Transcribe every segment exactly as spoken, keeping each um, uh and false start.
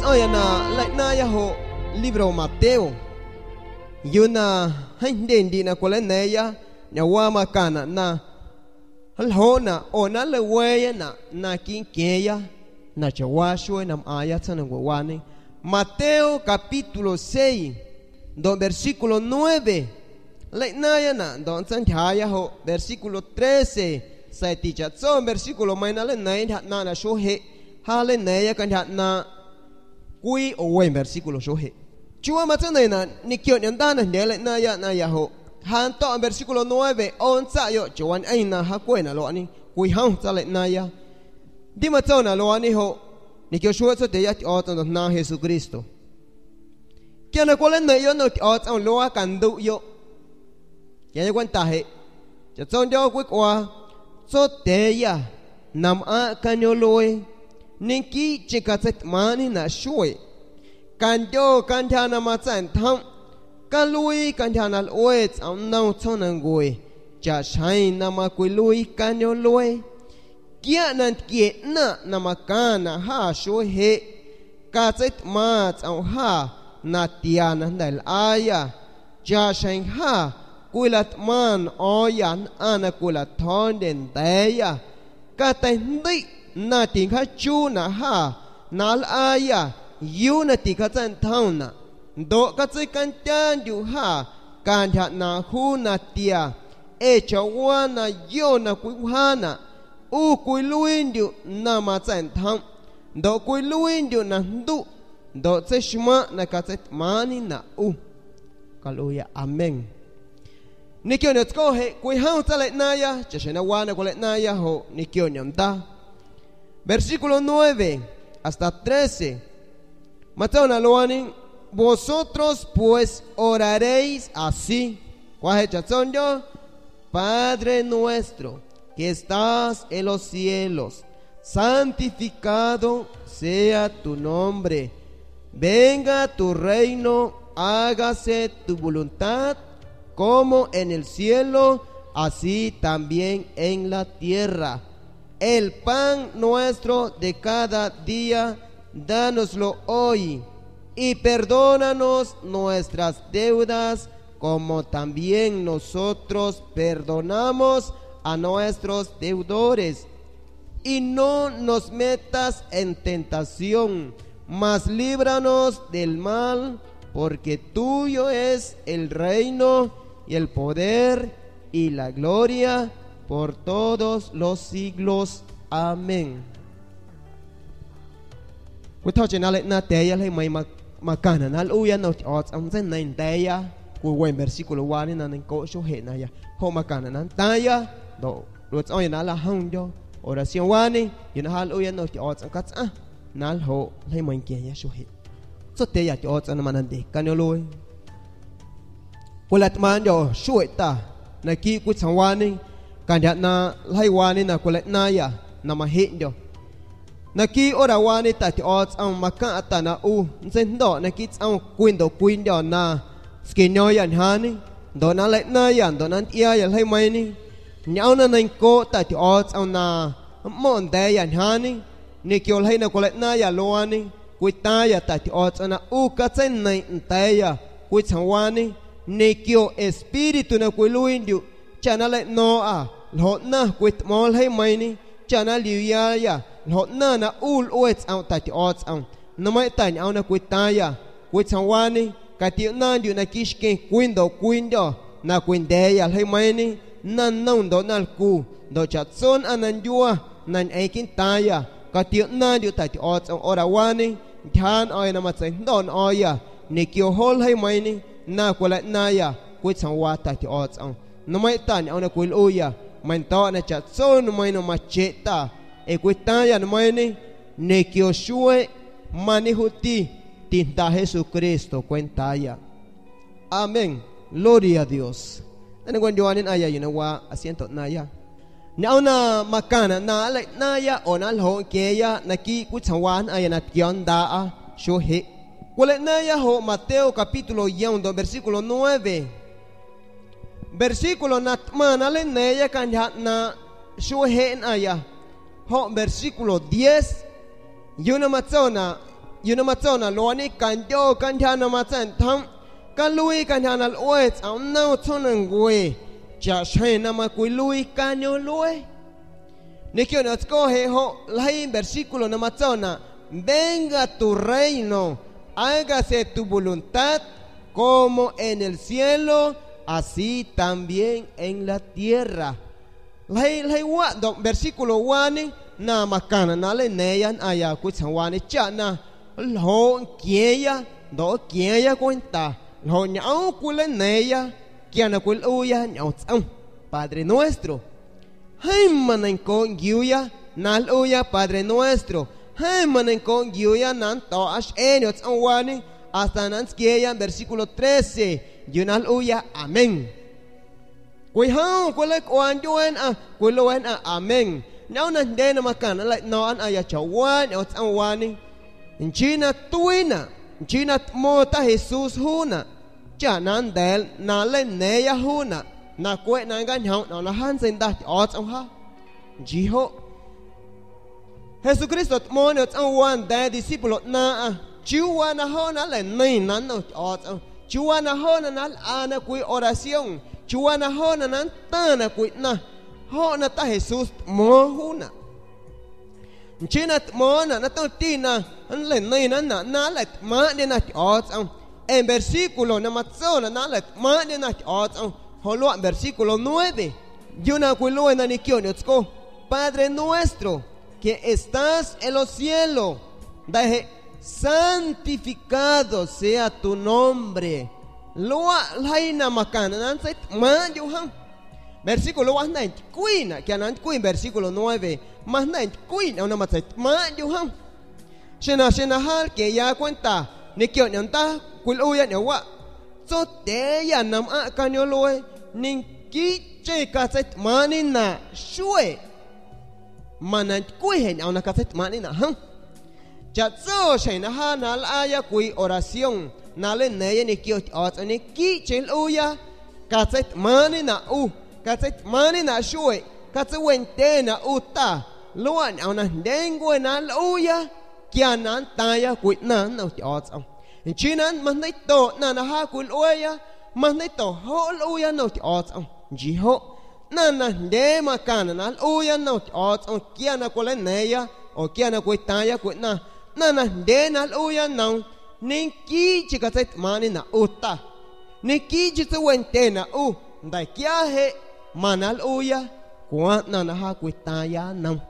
Tso'oya na la'naya ho libro Mateo. Yuna haidendi na kuleneya, na wa makana na halhona o na laweya na, na kin keya, na chawa shuwe na maya tsana ngwe wani. Mateo capítulo seis, do versículo nueve. La'naya na do tsan dhaya ho versículo trece. Sai ti cha tso versículo mai na la'naya dhana na shuhe. Ha la'naya ka dhana kwi o wen versículo shuhe. Chuwa ma tsan na ni kyo nyan dana de la'naya na ya ho. Han to versículo nueve, on tsa yo chuwan ai na ha kwe na lo ani. Kwi han tsa la'naya. Di ma tso na lo ani ho. Ni kyo shuwe tso te ya ti o tsan do na Jesucristo. Kya na kwale na yo no ti o tsan lo a kan du yo. Kya ya kwan ta he. Cha tso ndo kwi kwa. Tso te ya. Nam a kan yo lo e. Nin ki chi ka tset mani na shuwe. Kan yo kan dhana ma tsan tham. Kan lui kan dhana lo e tsan na tso na ngwe. Cha shai na ma kwi lui kan yo lo e. Kya nan kye na na ma kana ha shuhe. Ka tset ma tsan ha na tia na ndal aya. Cha shai ha kwi la tman oya na kwi la thon den daya. Ka ta ndi na ti ha chu na ha na laya. Yu na ti ka tsan thauna. Do ka tsi kan tan yu ha kan dhana hu na tia. E chawa na yo na kwi ha na. U kwi luin yu na ma tsan tham. Do kwi luin yu na ndu. Do tse shma na ka tset mani na u. Haleluya. Amén. Ni kyo ni tsko he kwi han tsa la'naya, cha shai na wa na kwi la'naya ho, ni kyo ni mda. Versículo nueve hasta trece. Ma tso na lo ani, vosotros pues oraréis así. Kwa he cha tso ndo, Padre nuestro, que estás en los cielos, santificado sea tu nombre. Venga tu reino, hágase tu voluntad, como en el cielo, así también en la tierra. El pan nuestro de cada día, dánoslo hoy, y perdónanos nuestras deudas, como también nosotros perdonamos a nuestros deudores. Y no nos metas en tentación, mas líbranos del mal, porque tuyo es el reino y el poder y la gloria por todos los siglos. Amén. Kwi tho che na la'na teya lhai mai ma, makana na luya no ti o tsan zen na teya. Kwi wen versículo wa ni na nen ko shuhe na ya. Ho makana na taya. Do lo tsan ya na la han yo. Oración wa ni. Yo na ha luya no ti o tsan ka tsa. Na ho lhai mai ke ya shuhe. Tso teya ti o tsan na ma na de. Kan yo lo. Kwi la tman yo shuwe ta. Na ki kwi tsan wa ni. Kan ya na lhai wa ni na kwi la'naya. Na ma he yo. Na ki ora wa ni ta ti o tsan makan ata na u. Nsen do na ki tsan kwi ndo kwi ndo na. Ski nyo ya nhani. Ndo na la'naya, ndo na tia ya lhai mai ni. Nya na na ko ta ti o tsan na. Mo nde ya nhani. Ni kyo lhai na kwi la'naya lo wa ni. Kwi taya ta ti o tsan na u ka tsen na nte ya. Kwi tsan wa ni. Ni kyo espíritu na kwi luin yu. Cha na le no a. Lho na kwi tmo lhai mai ni. Cha na liu ya ya. Lho na na u lwe tsan ta ti o tsan. Na mai ta ni au na kwi taya. Kwi tsan wa ni. Ka ti na yu na ki shken kwi ndo kwi ndo. Na kwi nde ya lhai mai ni. Na na ndo na lku. Ndo cha tson a na njua. Na ni ai kin taya. Ka ti na yu ta ti o tsan ora wa ni. Dhan o ya na ma tsen ndo na o ya. Ni kyo ho lhai mai ni. Na kwi la'naya. Kwi tsan wa ta ti o tsan. Na mai ta ni au na kwi luya. Ma nto na cha tso na mai na ma che ta. E kwi taya na mai ni. Ni kyo shuwe. Ma ni hu ti. Ti nda Jesucristo kwi taya. Amén. Gloria a Dios. Na ni kwi nyo wa ni na ya yu na wa asiento na ya. Ni au na makana na la'naya o na lho ke ya na ki kwi tsan wa na ya na kyo nda a. Shuhe. Kwi la'naya ho Mateo capítulo yondo versículo nueve. Versículo na tmana le neya kan ya na shuhe na ya. Ho versículo diez. Yu na ma tso na Yu namatso'na lwani: Kan yo, kan ya namatse'ntam. Ka luwi, kan ya nal we ts'am naw tsona ngwe. Cha' shayna ma kwi luwi, kan yo luwe. Nikyotniotsikoje ho, laji versículo namatso'na: Venga tu reino, hágase tu voluntad, como en el cielo, así también en la tierra. Laji, laji wa'don versículo wani, na ma kana na le neya, na ya kwitshan wani, cha' na lho kieya, do kieya kwenta, lho nyao kwi le neya, kia na kwi l'uya nyao ts'an. Padre Nuestro. Haima nan ko' ngiyuya na l'uya Padre Nuestro. Haima nan ko' ngiyuya nan to ash enio ts'an wani, hasta nan skieya versículo trece, yu na l'uya amén. Kwi haw, kwi le k'uan yuwen a, kwi luwen a amén. Nyao na hende na ma kana le no an a ya cha' wani o ts'an wani. Nchi na twina, nchi na t'mo ta Jesús huna. Cha' nan del na le neya huna. Na kwe' na nga nyaw na na hansen da ti ots'on ha. Nchi ho. Jesukristo t'moni ots'an wan de discípulo na a. Chi wa na ho na le ni na no ti ots'on. Chi wa na ho na na l'ana kwi oración. Chi wa na ho na na tana kwi na. Ho na ta Jesús t'mo huna. Nchi na t'mona na to ti na, le ni na na, na le t'mani na ti ots'on. En versículo namatso'na na le t'mani na ti ots'on. Ho lwa' versículo nueve. Yu na kwi luwe na nikyotniotsiko. Padre nuestro, que estás en los cielos. Dahe, santificado sea tu nombre. Lwa' laji na ma kana nan tsay t'man yu han. Versículo wa na nkwina, kia nan nkwin versículo nueve. Ma na nkwina, una ma tsay t'man yu han. Shina, shina hal ke ya kwenta, nikyotnio nta, kwi l'uya nio wa. Tso teya nam a kanio luwe, nin kiche ka tsay t'mani na shwe. Ma nan kwi he na una ka tsay t'mani na han. Cha' tso shayna ha na l'aya kwi oración. Na le neya nikyotnio ots'on ni kiche l'uya. Ka tsay t'mani na u. Ka tsay t'mani na shwe. Ka tsay wente na u ta. Lwa' na una hende ngwe na l'uya. Kia nan taya kwi na no ti ots'on. Nchi nan ma nito na na ha kwi l'uya. Ma nito ho l'uya no ti ots'on. Nchi ho. Na na hende ma kana na l'uya no ti ots'on kia na kwi le neya, o kia na kwi taya kwi na. Na na hende na l'uya no, nin kiche ka tsay t'mani na u ta. Nin kiche tsay wente na u, nda kia he, ma na l'uya, kwa na na ha kwi taya no.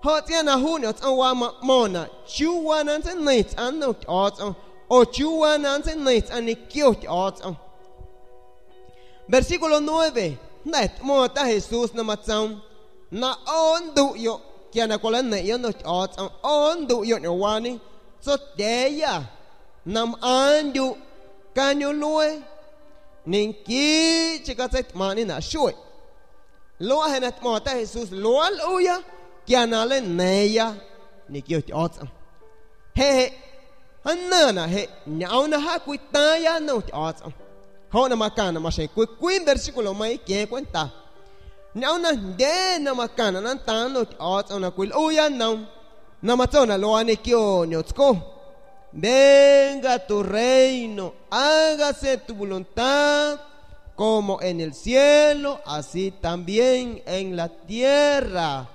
Ho tsi ya na hu ni ots'on wa ma mona, chi wa nan tsay ni ts'an no ti ots'on, o chi wa nan tsay ni ts'an nikyotnio ots'on. Versículo nueve. Na t'mo ta Jesús namatso'na. Na onduyo. Kia na kwi le neya no ti ots'on. Onduyo nio wani. Tso teya. Nam anyo. Kanyo luwe. Nin kiche ka tsay t'mani na shwe. Lwa' he na t'mo ta Jesús. Lwa' l'uya. Kia na le neya. Nikyotnio ots'on. He, he. Hanana he. Nya una ha kwi taya no ti ots'on. Ho na ma kana ma shen kwi kwi versículo ma i kien kwenta. Nya una hende na ma kana na ta no ti ots'on na kwi l'uya no. Namatso'na lwa' nikyotniotsiko. Venga tu reino, hágase tu voluntad, como en el cielo, así también en la tierra.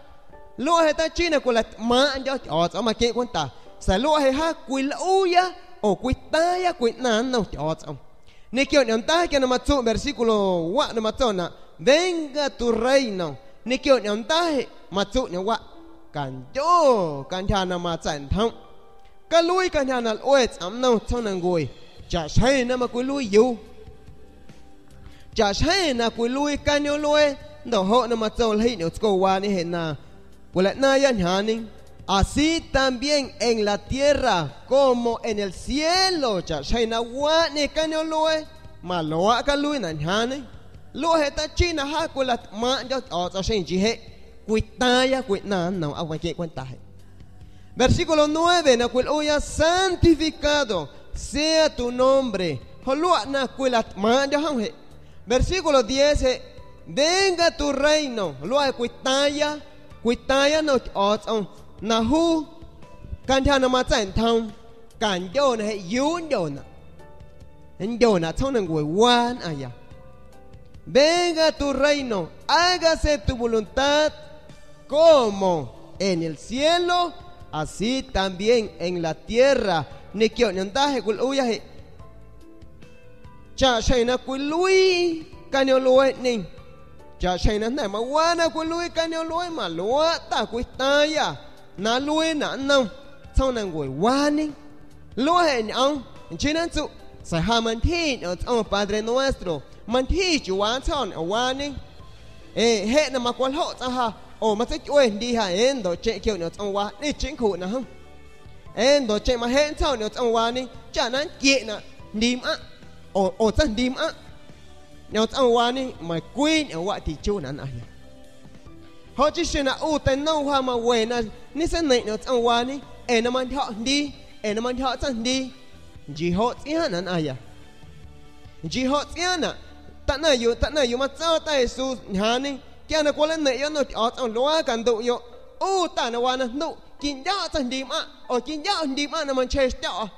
Lwa' he ta chi na kwi lat'man yo ti ots'on ma kien kwenta. Sa lwa' he ha kwi l'uya, o kwi taya kwi na no ti ots'on. Nikyotnio nta kia namatso' versículo wa namatso'na. Venga tu reino. Nikyotnio nta he matso' nio wa. Kan yo, kan ya namatsa' ntan. Ka luwi kan ya nal we ts'am no tsona ngwe. Cha' shayna ma kwi luwi yu. Cha' shayna kwi luwi kanyo luwe. Ndo ho namatso' lahi nio tsko wani he na. Kwi lat'naya nyani. Así también en la tierra como en el cielo. Cha' shayna wani kanyo luwe. Ma lwa' ka luwi na nyani. Lwa' he ta chi na ha kwi lat'man yo ots'on shen chi he. Kwi taya kwi na no a wa kien kwenta he. Versículo nueve, na kwi l'uya, santificado sea tu nombre. Ho lwa' na kwi lat'man yo han he. Versículo diez he, venga tu reino. Lwa' he kwi taya, kwi taya no ots'on. Na hu, Ka ntha na ma tsa nthan, ka nyona he' yu nyona. Nyona txhoon na ngwe wan aya. Venga tu reino, hágase tu voluntad como en el cielo, así también en la tierra. Ni kion ni onda he kul uya he. Cha shai na kwi lui ka nyoloi ni. Cha shai na nda ma wa na kwi lui ka nyoloi ma lua ta kwi taya. Na lui na na. Txhoon na ngwe wa ni. Lua he nyao. Nchi na ntxu. Sa ha ma nthi nyao txhoon Padre Nuestro. Ma nthi chi wa txhoon nyao wa ni. E, he na ma kwal ho tsa ha. O ma tsa kwe ndi ha e ndo che kyo nyao txhoon wa ni chin khu na ha. E ndo che ma he txhoon nyao txhoon wa ni. Cha na kye na ndi ma. O, o tsa ndi ma. Nyao txhoon wa ni, ma kwi nyao wa ti chu na na ya. Ho chi shi na u te no ha ma we na, ni se ne nyao txhoon wa ni, e na ma ho ndi, e na ma ho tsa ndi. Nchi ho tsia na na ya. Nchi ho tsia na, ta na yu, ta na yu ma tso ta Jesús, ha ni, kia na kwal ne yo no ti o txhoon lua ka ndu yo. U ta na wa na ndu, kin yo tsa ndi ma, o kin yo ndi ma na ma nche sto.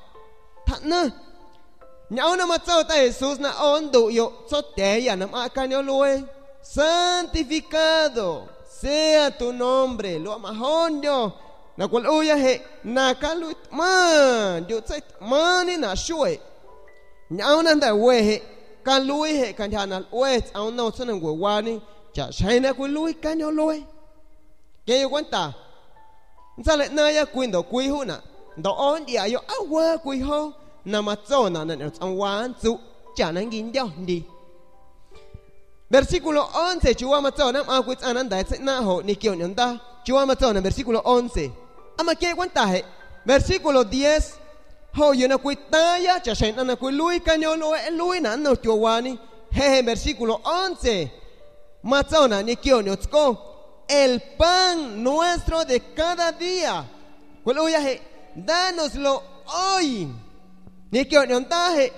Ta na, Nyao na ma tso ta Jesús na o ndu yo tso te ya na ma ka nyoloi. Santificado sea tu nombre. Lua ma ho nyo. Na kwal uya he. Na ka lui tma. Yu tsa tma ni na shwe. Nyao na nda we he. Ka lui he ka ntha na we tsa o no tso na ngwe wa ni. Cha shai na kwi lui ka nyoloi. Ke yo kwenta. Ntsa le na ya kwi ndo kwi hu na. Ndo o ndi a yo a wa kwi ho. Na ma tso na na nyao txhoon wa ntxu. Cha na ngi nyo ndi. Versículo once, chi wa ma tso na ma kwi tsa na nda tse na ho, ni kyo ni nda. Chi wa ma tso na versículo once. A ma ke kwenta he. Versículo diez. Ho yo na kwi taya, cha shai na na kwi lui ka nyoloi, lui na no kyo wa ni. He he, versículo once. Ma tso na ni kyo ni tsko. El pan nuestro de cada día. Kwal uya he, dánoslo hoy. Ni kyo ni nda he.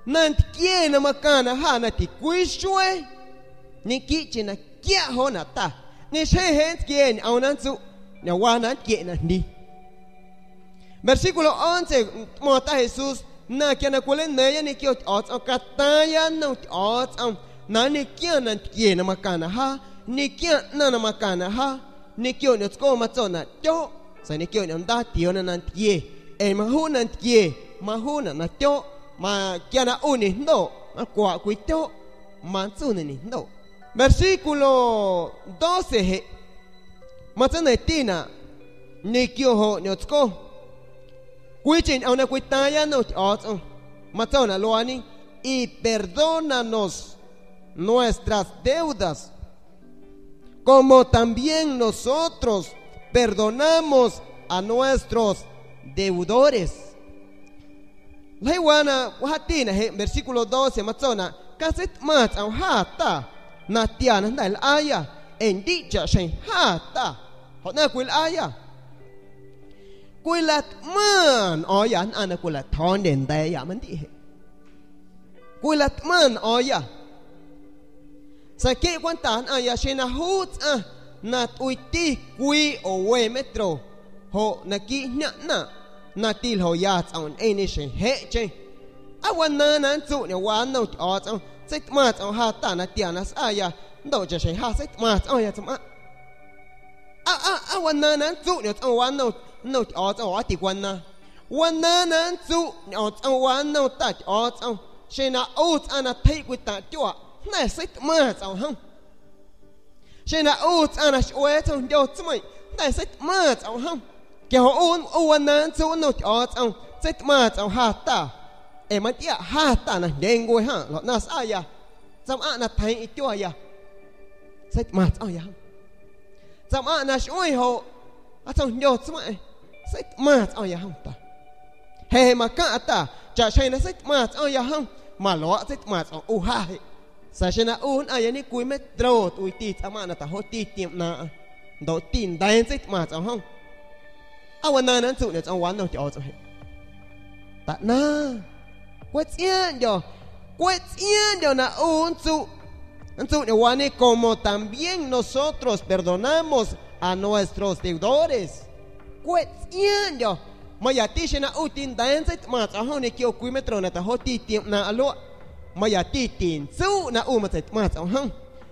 Na ntikye na ma ka na ha na ti kwi shwe. Ni ki chi na kya ho na ta. Ni she he ntikye ni a na ntxu. Ni wa na ntikye na ndi. Versículo once, mo ta Jesús, na kia na kwale ne ya ni kyo ti o txhoon ka ta ya no ti o txhoon. Na ni kia na ntikye na ma ka na ha, ni kia na na ma ka na ha, ni kyo ni tsko ma tso na tyo. Sa ni kyo ni nda ti yo na na ntikye. E ma hu na ntikye, ma hu na na tyo, ma kia na u ni ndo, ma kwa kwi tyo, ma ntxu ni ni ndo. Versículo doce he. Ma tsa na ti na, ni kyo ho ni tsko. Kwi chi ni a na kwi ta ya no ti o txhoon. Ma tso na lua ni, y perdónanos nuestras deudas, como también nosotros perdonamos a nuestros deudores. Lai wa na, wa ha ti na he, versículo doce, ma tso na, ka tset ma txhoon ha ta, na tia na nda la aya, e ndi cha shai ha ta, ho na kwi la aya. Kwi la tma na o ya, na na kwi la thon de nda ya, ma ndi he. Kwi la tma na o ya. Sa ki kwenta na ya shi na hu tsa na tui ti kwi o we metro. Ho na ki nya na. Na til ho ya tsa on e ni shi he che. A wa na na ntxu ni wa no ti o tsa. Tset ma tsa ha ta na tia na sa ya. Ndo ja shi ha tset ma tsa ya tsa ma. A, a, a wa na na ntxu ni tsa wa no, no ti o tsa wa ti wa na. Wa na na ntxu ni o tsa wa no ta ti o tsa. Shi na u tsa na thei kwi ta ti wa. Na tset ma tsa ha. Shi na u tsa na shwe tsa yo tsa mai. Na tset ma tsa ha. Ke ho u, u wa na ntxu no ti o tsa. Tset ma tsa ha ta. E ma ti a ha ta na ndengo ha. Lo na sa ya. Tsa ma na thei i ti wa ya. Tset ma tsa ya. Tsa ma na shwe ho. A tsa yo tsa mai. Tset ma tsa ya ha ta. He he ma ka ta. Cha shai na tset ma tsa ya ha. Ma lo tset ma tsa u ha he. Sa shi na u na ya ni kwi metro tui ti tsa ma na ta ho ti ti na. Ndo ti nda tset ma tsa ha. A wa na na ntxu ni tsa wa no ti o tsa he. Ta na. Kwe tsia yo. Kwe tsia yo na u ntxu. Ntxu ni wa ni como también nosotros perdonamos a nuestros deudores. Kweh tiya'nyo. Ma yati' she na u ti' ndan tsai tma ts'ob hawni kio kwi metro na ta haw ti' ti' na alo. Ma yati' ti' ntsu na u ma tsai tma ts'ob haw.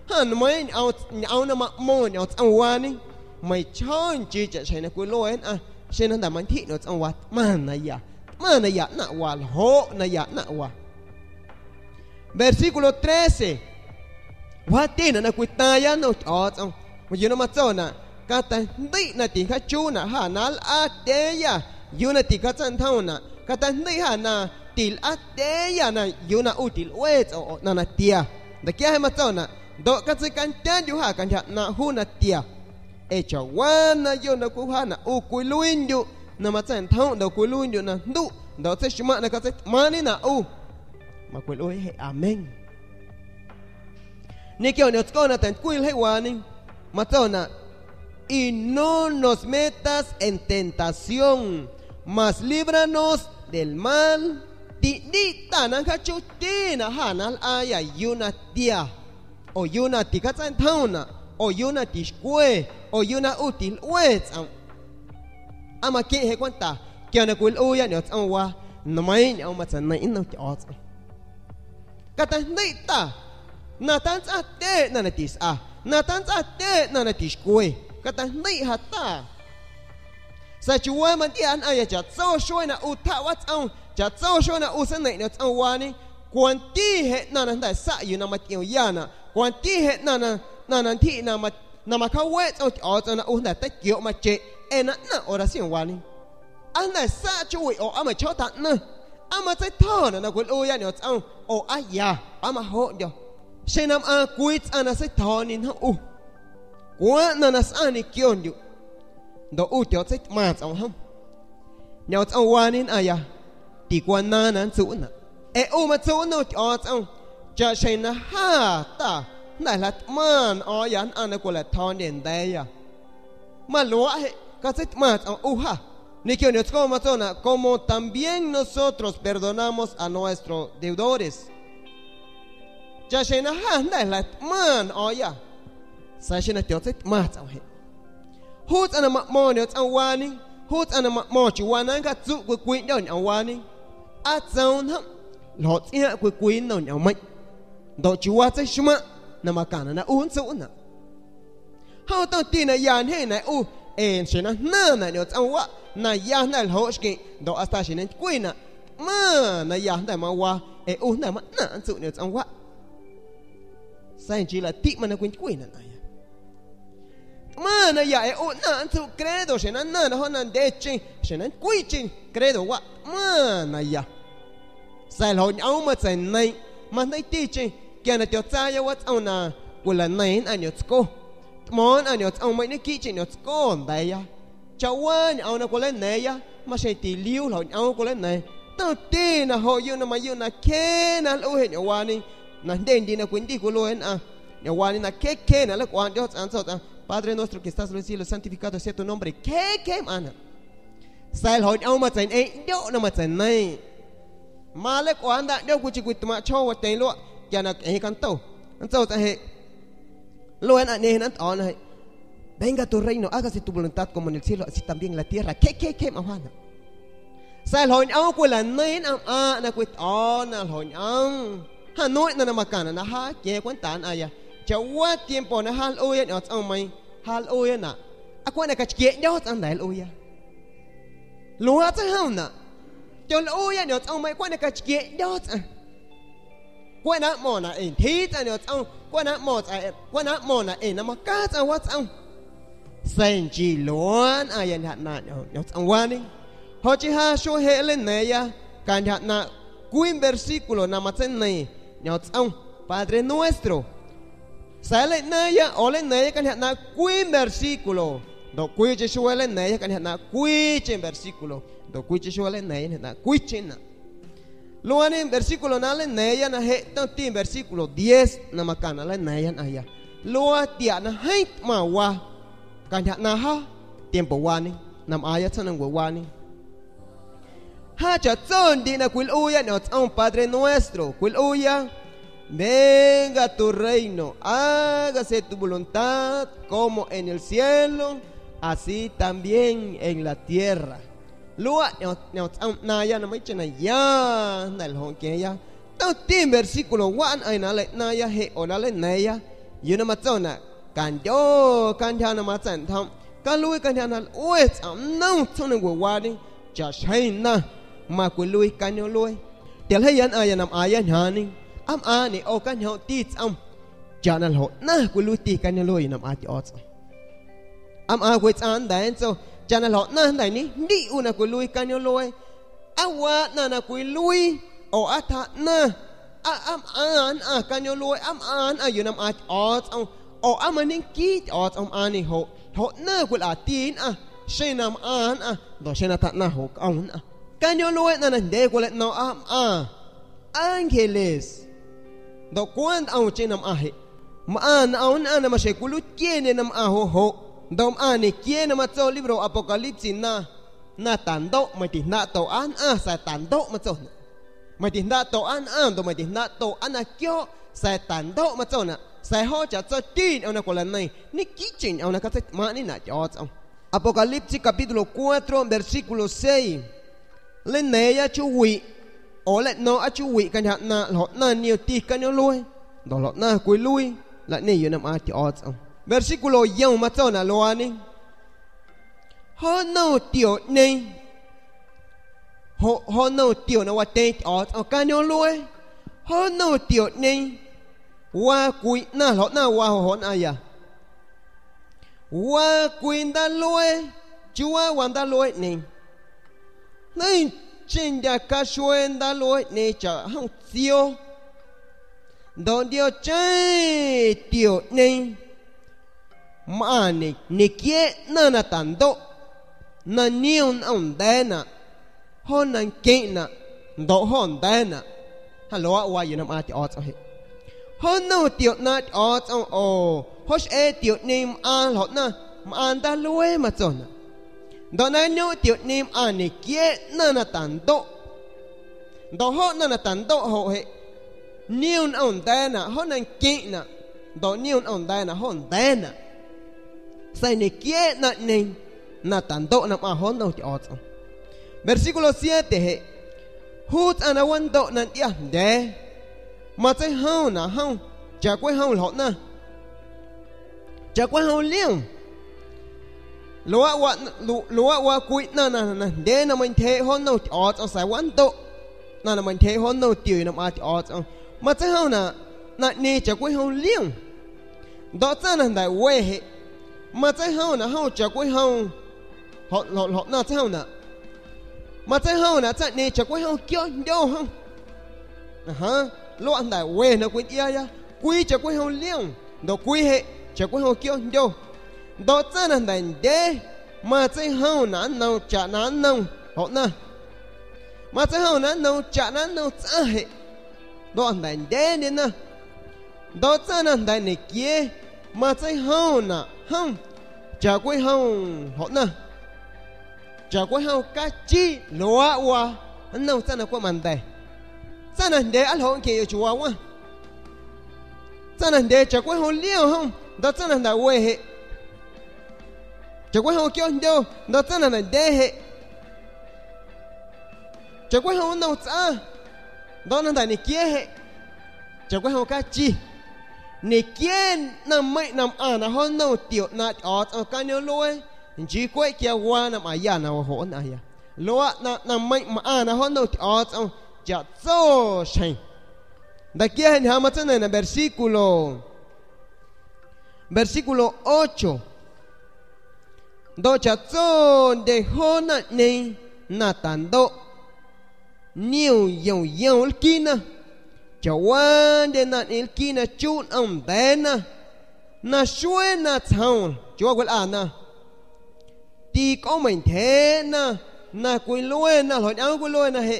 Ha, na ma nyaw, nyaw na ma mo nyaw ts'an wani. Ma chon chi cha she na kwi lo en a. She na nda ma nti nyaw ts'an wa tma na ya. Tma na ya na wa lho na ya na wa. Versículo trece. Wa ti' na na kwi taya na u ch'o ts'an. Ma yu na ma tso na. Ka ta ndi na ti' ka chu na ha na la te ya. Yu na ti' ka tsan thao na. Ka ta ndi ha na ti' la te ya na yu na u ti' we ts'o na na tia. Nda kia he ma tso na. Do ka tsi kan tian yu ha kan ha na hu na tia. E cha wa na yu na kwi ha na u kwi luin yu. Na ma tsan thao na kwi luin yu na ndu. Do tsi shma na ka tsi mani na u. Ma kwi luin he. Amén. Ni kio ni otsko na tan kwil he wani. Ma tso na. Y no nos metas en tentación, mas líbranos del mal. Ti' ni ta na ka chu ti' na ha na la ya yu na tia. O yu na ti' ka tsan thao na. O yu na ti' shkwe. O yu na u ti' we ts'an. A ma ki he kwenta. Kio na kwi lo ya ni otsko wa. Na ma nyaw ma tsan na in na u ch'o ts'an. Ka ta ndi ta. Na ta nts'a te na na ti' s'a. Na ta nts'a te na na ti' shkwe. Ka ta ndi ha ta. Sa chi wa ma ti' an a ya cha tso shwe na u tha wa ts'an. Cha tso shwe na u sa na nyaw ts'an wani. Kwan ti' he na na nda sa yu na ma ti' ya na. Kwan ti' he na na, na na nti na ma, na ma ka we ts'an ch'o ts'an na u nda ta kio ma che. E na na oración wani. A nda sa chu wi o a ma cho ta na. A ma tsai tho na na kwi lo ya ni otsko. O a ya. A ma ho yo. She na ma kwi ts'an na tsai tho ni na u. Kwa na na sa ni kio yu. Do u tio tsai tma ts'an ham. Nyaw ts'an wani na ya. Ti' kwa na na ntsu na. E u ma tsu na u ch'o ts'an. Cha she na ha ta. Nda la tma na o ya na na kwi la tho ni nda ya. Ma lo a he, ka tsi tma ts'an u ha. Ni kio ni otsko ma tso na, como también nosotros perdonamos a nuestros deudores. Cha she na ha nda la tma na o ya. Sa she na tio tsi tma ts'an he. Hu ts'an na ma mo ni otsko wani. Hu ts'an na ma mo chi wa na ka tsu kwi kwi yo ni o wani. A tso na. Lo tsi ha kwi kwi no ni o mai. Do chi wa tsi shma. Na ma ka na na u ntsu na. Haw to ti' na ya he na u. E she na na na ni otsko wa. Na ya na lo shki. Do hasta she na kwi na. Ma na ya na ma wa. E u na ma na ntsu ni otsko wa. Sa in chi la ti' ma na kwi kwi na na ya. Ma na ya e u na ntsu credo she na na na ho na nde chi. She na kwi chi. Credo wa. Ma na ya. Sa lo nyaw ma tsan nai. Ma nai ti' chi. Kia na tio tsa ya wa ts'an na. Kwi la nai na ni otsko. Tmo na ni otsko ma ni ki chi ni otsko nda ya. Cha wa nyaw na kwi la nai ya. Ma she ti' liw lo nyaw kwi la nai. To ti' na ho yu na ma yu na ke na lo he ni wani. Na nde ndi na kwi ndi kwi lo en a. Ni wani na ke ke na la kwan Dios an so ta. Padre nuestro que estás en los cielos, santificado sea tu nombre. Ke ke ma na. Sa lo nyaw ma tsan e yo na ma tsan nai. Ma le kwan da yo kwi chi kwi tma cho wa ten lo. Kia na e kan to. An so ta he. Lo en a ne na to na he. Venga tu reino, hágase tu voluntad como en el cielo, así también en la tierra. Ke ke ke ma ha na. Sa lo nyaw kwi la nai na a na kwi to na lo nyaw. Ha no na na ma ka na na ha ke kwenta na ya. Cha wa tiempo na ha lo ya ni otsko mai. Ha lo ya na. A kwa na ka chi ke yo ts'an da lo ya. Lo a ts'an ha na. Tio lo ya ni otsko mai kwa na ka chi ke yo ts'an. Kwena mo na en ti ta ni o ts'an. Kwena mo ts'an. Kwena mo na en na ma ka ts'an wa ts'an. Sen chi lon a yan ha na ni o ts'an wa ni. Ho chi ha sho he le ne ya. Kan ha na kwin versículo na ma tsen ne ni o ts'an. Padre Nuestro. Sa le ne ya o le ne ya kan ha na kwin versículo. Do kwi chi sho le ne ya kan ha na kwi chi versículo. Do kwi chi sho le ne ya na kwi chi na. Lo a ni versículo na le ne ya na he to ti versículo diez na ma ka na le ne ya na ya. Lo a tia na he ma wa. Kan ha na ha tiempo wa ni. Na ma ya tsan na wa ni. Ha cha tson di na kwi lo ya ni o ts'an Padre Nuestro. Kwi lo ya. Venga tu reino, hágase tu voluntad como en el cielo, Así también en la tierra. Lub a nyom tsam naya, noma ib tsi na ya, nda lhon ken ya. Tawm tib versículo wab na, ai na le na ya, he o na le na ya. Yus na ma txawj na, ka nco ka ncha na ma txawj tham. Ka lub ka ncha na ua tsam na txhob na gu wa ni, tsa sai na ma kws lub ka nyob lub. Tias hla ya na ya, nam a ya hnyav ni, am a ni o ka nyob tib tsam. Tsa na lhom na kws lub tib ka nyob lub, yus nam a ti o tsam. Am a kws tsam ntawd txo, tsa na lhom na ntawm ni, ntim u na kws lub ka nyob lub. Ab wa na na kws lub, o ab tha na, ab, am a na ka nyob lub, am a na yus nam a ti o tsam. O ab ma nib kib ti o tsam a ni hauv, hauv na kws lam tib na, sai nam a na, ntawm sai na tha na hauv ka na. Ka nyob lub na na ntev kuv le no am a ángeles. Ntawm kuab ntawm tsi nam a he. Mam a na nam a na mas seem kub lub ciaj ne nam a hauv hauv. Ntawm mam a ni kiab na mas txog libro Apocalipsis na, na tas ntawm mas tis ntawm tau ab na xais tas ntawm mas txog na. Mas tis ntawm tau ab na ntawm mas tis ntawm tau ab na kiob xais tas ntawm mas txog na. Xais hov tsa txawj tib nyav na kuv la neej, nib kib tseem nyav na kab txawj mam nib na cov txoos. Apocalipsis capítulo cuatro, versículo seis. Le nev yam tswv vim, o le no ab tswv vim ka ncha na, lhom na niag tig kab nyob lub, ntawm lhom na kws lub, lam nej yuav nam a cov txoos. Versículo yog mas txog na lus ni: Hov nauj tiam neeg, hov, hov nauj tiam na ua teb cov txoos kab nyob lub, hov nauj tiam neeg, ua kws na, lhom na ua hauv hov na yog ua kws ntab lub, tsuab ua ntab lub neeg. Neeg tseem nca kab suab ntab lub neeg tsam hooj txiob. Ntawm ntiaj teb tiam neeg, mam a ni kiab na na tas ntawm, na niag nauj ntawv na, hov na keem na, ntawm hov ntawv na. Hab lus ua yus nam a cov txoos he. Hov nauj tiam na cov txoos os, hov sab tiam neeg mam a lhom na, mam a ntab lub mas txog na. Ntawm na nyob tiam neeg mam a ni kiab na na tas ntawm. Ntawm hov na na tas ntawm hauv he, niag nauj ntawv na, hov na keem na, ntawm niag nauj ntawv na, hov ntawv na. Xais ni kiab na neeg na tas ntawm nam a hov nauj cov txoos. Versículo siete he, hub txaj na ua ntawm na ntiaj teb, mas txawj hooj na hooj, tsa kuj hooj lhom na, tsa kuj hooj liaj. Lus ua, lus ua kws na na ntev na mas nthe hov nauj cov txoos xais ua ntawm na na mas nthe hov nauj tiam nam a cov txoos. Mas txawj hooj na, na ni tsa kuj hooj liaj. Ntawm txaj na ntawm ua he, mas txawj hooj na hooj tsa kuj hooj, lhom na txawj hooj na, mas txawj hooj na txaj ni tsa kuj hooj kiob ncauj hooj. Lub ntawm ua no kws iab yog kws tsa kuj hooj liaj, ntawm kws he tsa kuj hooj kiob ncauj. Ntawm txaj na ntawm ntev, mas txawj hooj na noog tsam na noog lhom na. Mas txawj hooj na noog tsam na noog txaj he, ntawm ntawm ntev nti na. Ntawm txaj na ntawm ni kiab, mas txawj hooj na hooj, tsa kuj hooj lhom na, tsa kuj hooj kab tsib. Lus ua noog txaj na kuj mas ntev. Txaj na ntev ab lhom ke yuav tsum ua ua. Txaj na ntev tsa kuj hooj liaj hooj, ntawm txaj na ntawm ua he, tsa kuj hooj kiob ncauj, ntawm txaj na ntawm ntev he, tsa kuj hooj noog txaj, ntawm na ntawm ni kiab he, tsa kuj hooj kab tsib. Ni kiab na meem nam a na hov nauj tiam na cov txoos kab nyob lub, ntsib kuab cia ua nam a yaj na ua hauv na yog. Lus na meem mam a na hov nauj cov txoos tsam txoj seem. Ntawm kiag he nhav mas txawj neeg na versículo, versículo ocho. Ntawm tsam txoj nte hov naj neeg na tas ntawm, niag yoog yoog lub kib na, tsam ua nte naj neeg lub kib na tsub nauj ntawv na, nag suab nag txhoov tsua kuv la na, ti koob meem nthev na, nag kub luaj na, hlob nyab kub luaj na he.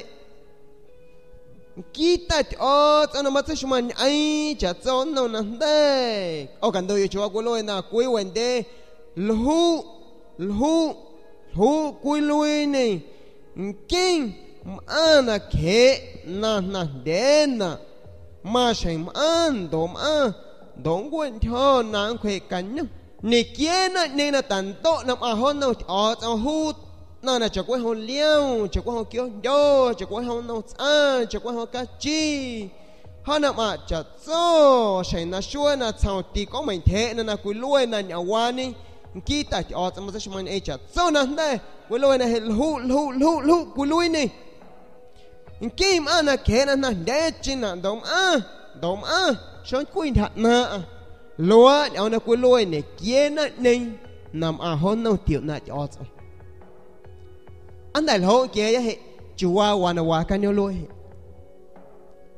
Kib tag cov txoos no mas txawj su mas nyaiv tsam txoj noog na ntag. Ob ka ntug yuav tsua kub luaj na, kub ua ntev, lhub, lhub, lhub kub luaj ne. Nkeeg, mab na khev, nag nag ntev na, mas seem mab ntov mab, ntov nkuaj nchov na nkuaj ka nyoog. Nikyé nani na tantó na ma ho naw ti'ots'on hut, na na chakwe ho liaw, chakwe ho kiyo nyo, chakwe ho naw ts'an, chakwe ho kachi. Ha na ma chatso, sha na shuwe na tsao ti ko ma nthe na na kwilowena nyawani. Nkita ti'ots'on ma sa shima ni e chatso na hne, kwilowena he lhu, lhu, lhu, lhu, kwilowini. Nkim a na khe na na hne chi na dom a, dom a, shon kwi ntha na a. Lwa ni a na kwilowena nikyé nani na ma ho naw ti'ots'on na ti'ots'on. Anda lho kye ya he, chi wa wa na wa ka nyo lwe he.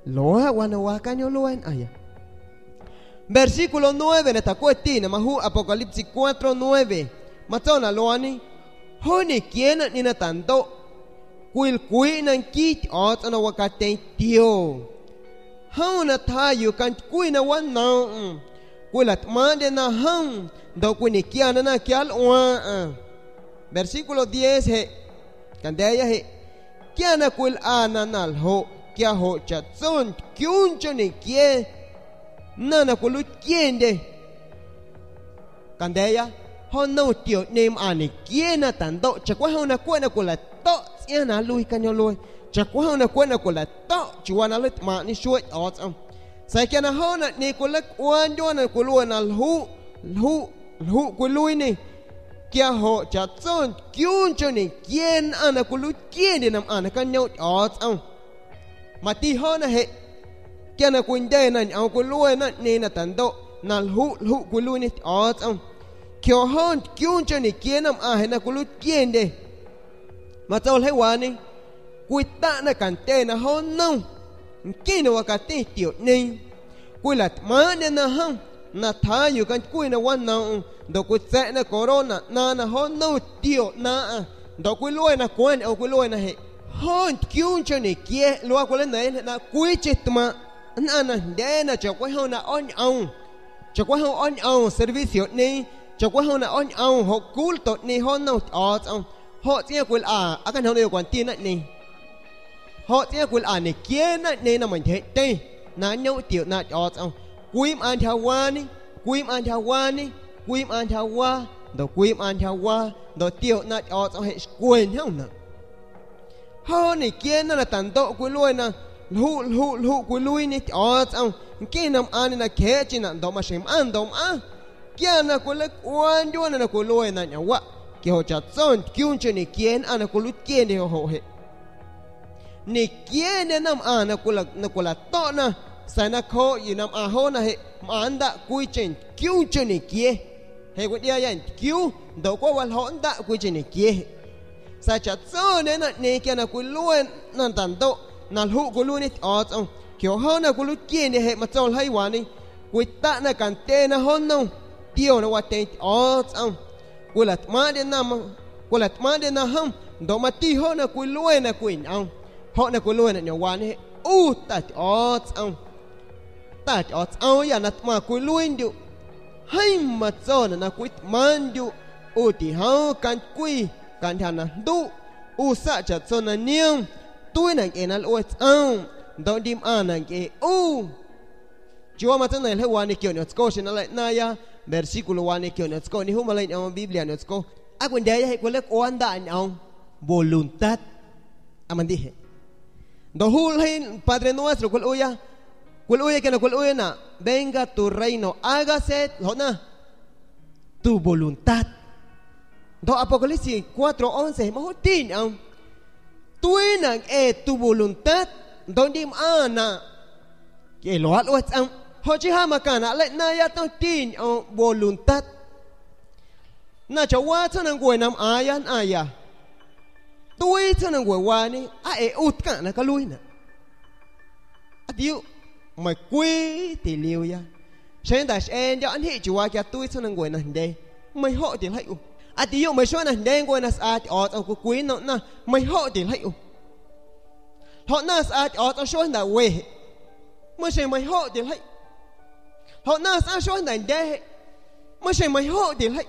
Lwa wa na wa ka nyo lwe na ya. Versículo nueve na takwe ti na ma hu Apocalipsis cuatro nueve. Ma tso na lwani. Ho nikyé nani na tantó. Kwil kwi na nki ti'ots'on na wa ka ten tiyo. Haw na thayo ka ntkwi na wa naw. Kwil atmande na haw. Ndo kwil nikyé na na kyal wa a. Versículo diez he. Kandé ya he. Kyana kwil a na na lho, kya ho chatson kyun cho nikyé. Na na kwil lut kyende. Kandé ya, ho naw ti'o ni ma nikyé na tantó, chakwe ho na kwe na kwil ato, ts'ia na lwi ka nyo lwe. Chakwe ho na kwe na kwil ato, chi wa na lwi tma ni shuwe ti'ots'on. Sa kya na ho na ni kwil lek wan yo na kwil lwe na lhu, lhu, lhu kwil lwi ni. Kya ho chatson kyun cho nikyé na na kwil lut kyende na ma na ka nyo ti'ots'on. Ma ti ho na he. Kya na kwinde na nyi a kwil lwe na ni na tantó. Na lhu, lhu kwil lwi ni ti'ots'on. Kyo ho kyun cho nikyé na ma he na kwil lut kyende. Ma tso lhe wani. Kwi ta na kante na ho naw. Nki na wa ka ti ti'o ni. Kwil atmande na haw. Na thayo ka ntkwi na wa naw. Ndo kwil tse na korona na na ho naw ti'o na a. Ndo kwil lwe na kwen o kwil lwe na he. Ho nkyun cho nikyé lwa kwil na na kwi chi tma. Na na hne na chakwe ho na ony aw. Chakwe ho ony aw servicio ni. Chakwe ho na ony aw ho culto ni ho naw ti'ots'on. Ho ts'ia kwil a, a ka nyo na yo kwan ti na ni. Ho ts'ia kwil a nikyé na ni na ma nthe te. Na nyo ti'o na ti'ots'on. Kwi ma ntha wani, kwi ma ntha wani, kwi ma ntha wa, ndo kwi ma ntha wa, ndo ti'o na ti'ots'on he shkwen haw na. Ho nikyé na na tantó kwil lwe na, lhu, lhu, lhu kwil lwi ni ti'ots'on. Nki na ma ni na khe chi na ndo ma shim a ndo ma. Kya na kwil lek wan yo na na kwil lwe na nyi a wa. Kya ho chatson kyun cho nikyé na na kwil lut kyende ho ho he. Nikyé ne na ma na kwil a, na kwil ato na. Sa na kho yi na ma ho na he. Ma nda kwi chen kyun cho nikyé. He kwil dia ya nkyun. Ndo kwa wa lho nda kwi chen nikyé. Sa chatson ne na ni kya na kwil lwe na tantó. Na lhu kwil lwi ni ti'ots'on. Kyo ho na kwil lut kyende he ma tso lhai wani. Kwi ta na kante na ho naw. Ti'o na wa ten ti'ots'on. Kwil atmande na ma, kwil atmande na haw. Ndo ma ti ho na kwil lwe na kwi nyi a. Ho na kwil lwe na nyo wani he. U ta ti'ots'on. Ta ti'ots'on ya na tma kwil lwi ndu. Hai ma tso na na kwi tma ndu. U ti haw ka ntkwi, ka ntha na ndu. U sa chatson na niam. Twi na nge na lwe ts'on. Ndo ndim a na nge u. Chi wa ma tso na lhe wani kyo ni otsko shi na le na ya. Versículo wani kyo ni otsko. Ni hu ma le nyi a Biblia ni otsko. A kwinde ya he kwil lek wan da nyi a. Voluntad. A ma ndi he. Ndo hu lhe Padre Nuestro kwil uya. Kwil uya kya na kwil uya na. Venga tu reino. Hágase. Lho na. Tu voluntad. Ndo Apocalipsis cuatro once. Ma ho ti nyi a. Twi na nge tu voluntad. Ndo ndim a na. Kye lo a lwe ts'on. Ho chi ha ma ka na le na ya to ti nyi a voluntad. Na cha wa tso na ngwe na ma ya na ya. Twi tso na ngwe wani a e u tka na ka lwi na. A ti yo. Ma kwi ti liw ya. Shen da shen ya an hi chi wa kya twi tso na ngwe na nde. Ma ho ti lhai u. A ti yo ma sho na nde ngwe na sa ti'ots'on kwi kwi no na. Ma ho ti lhai u. Lho na sa ti'ots'on sho na we. Ma shen ma ho ti lhai. Lho na sa sho na nde. Ma shen ma ho ti lhai.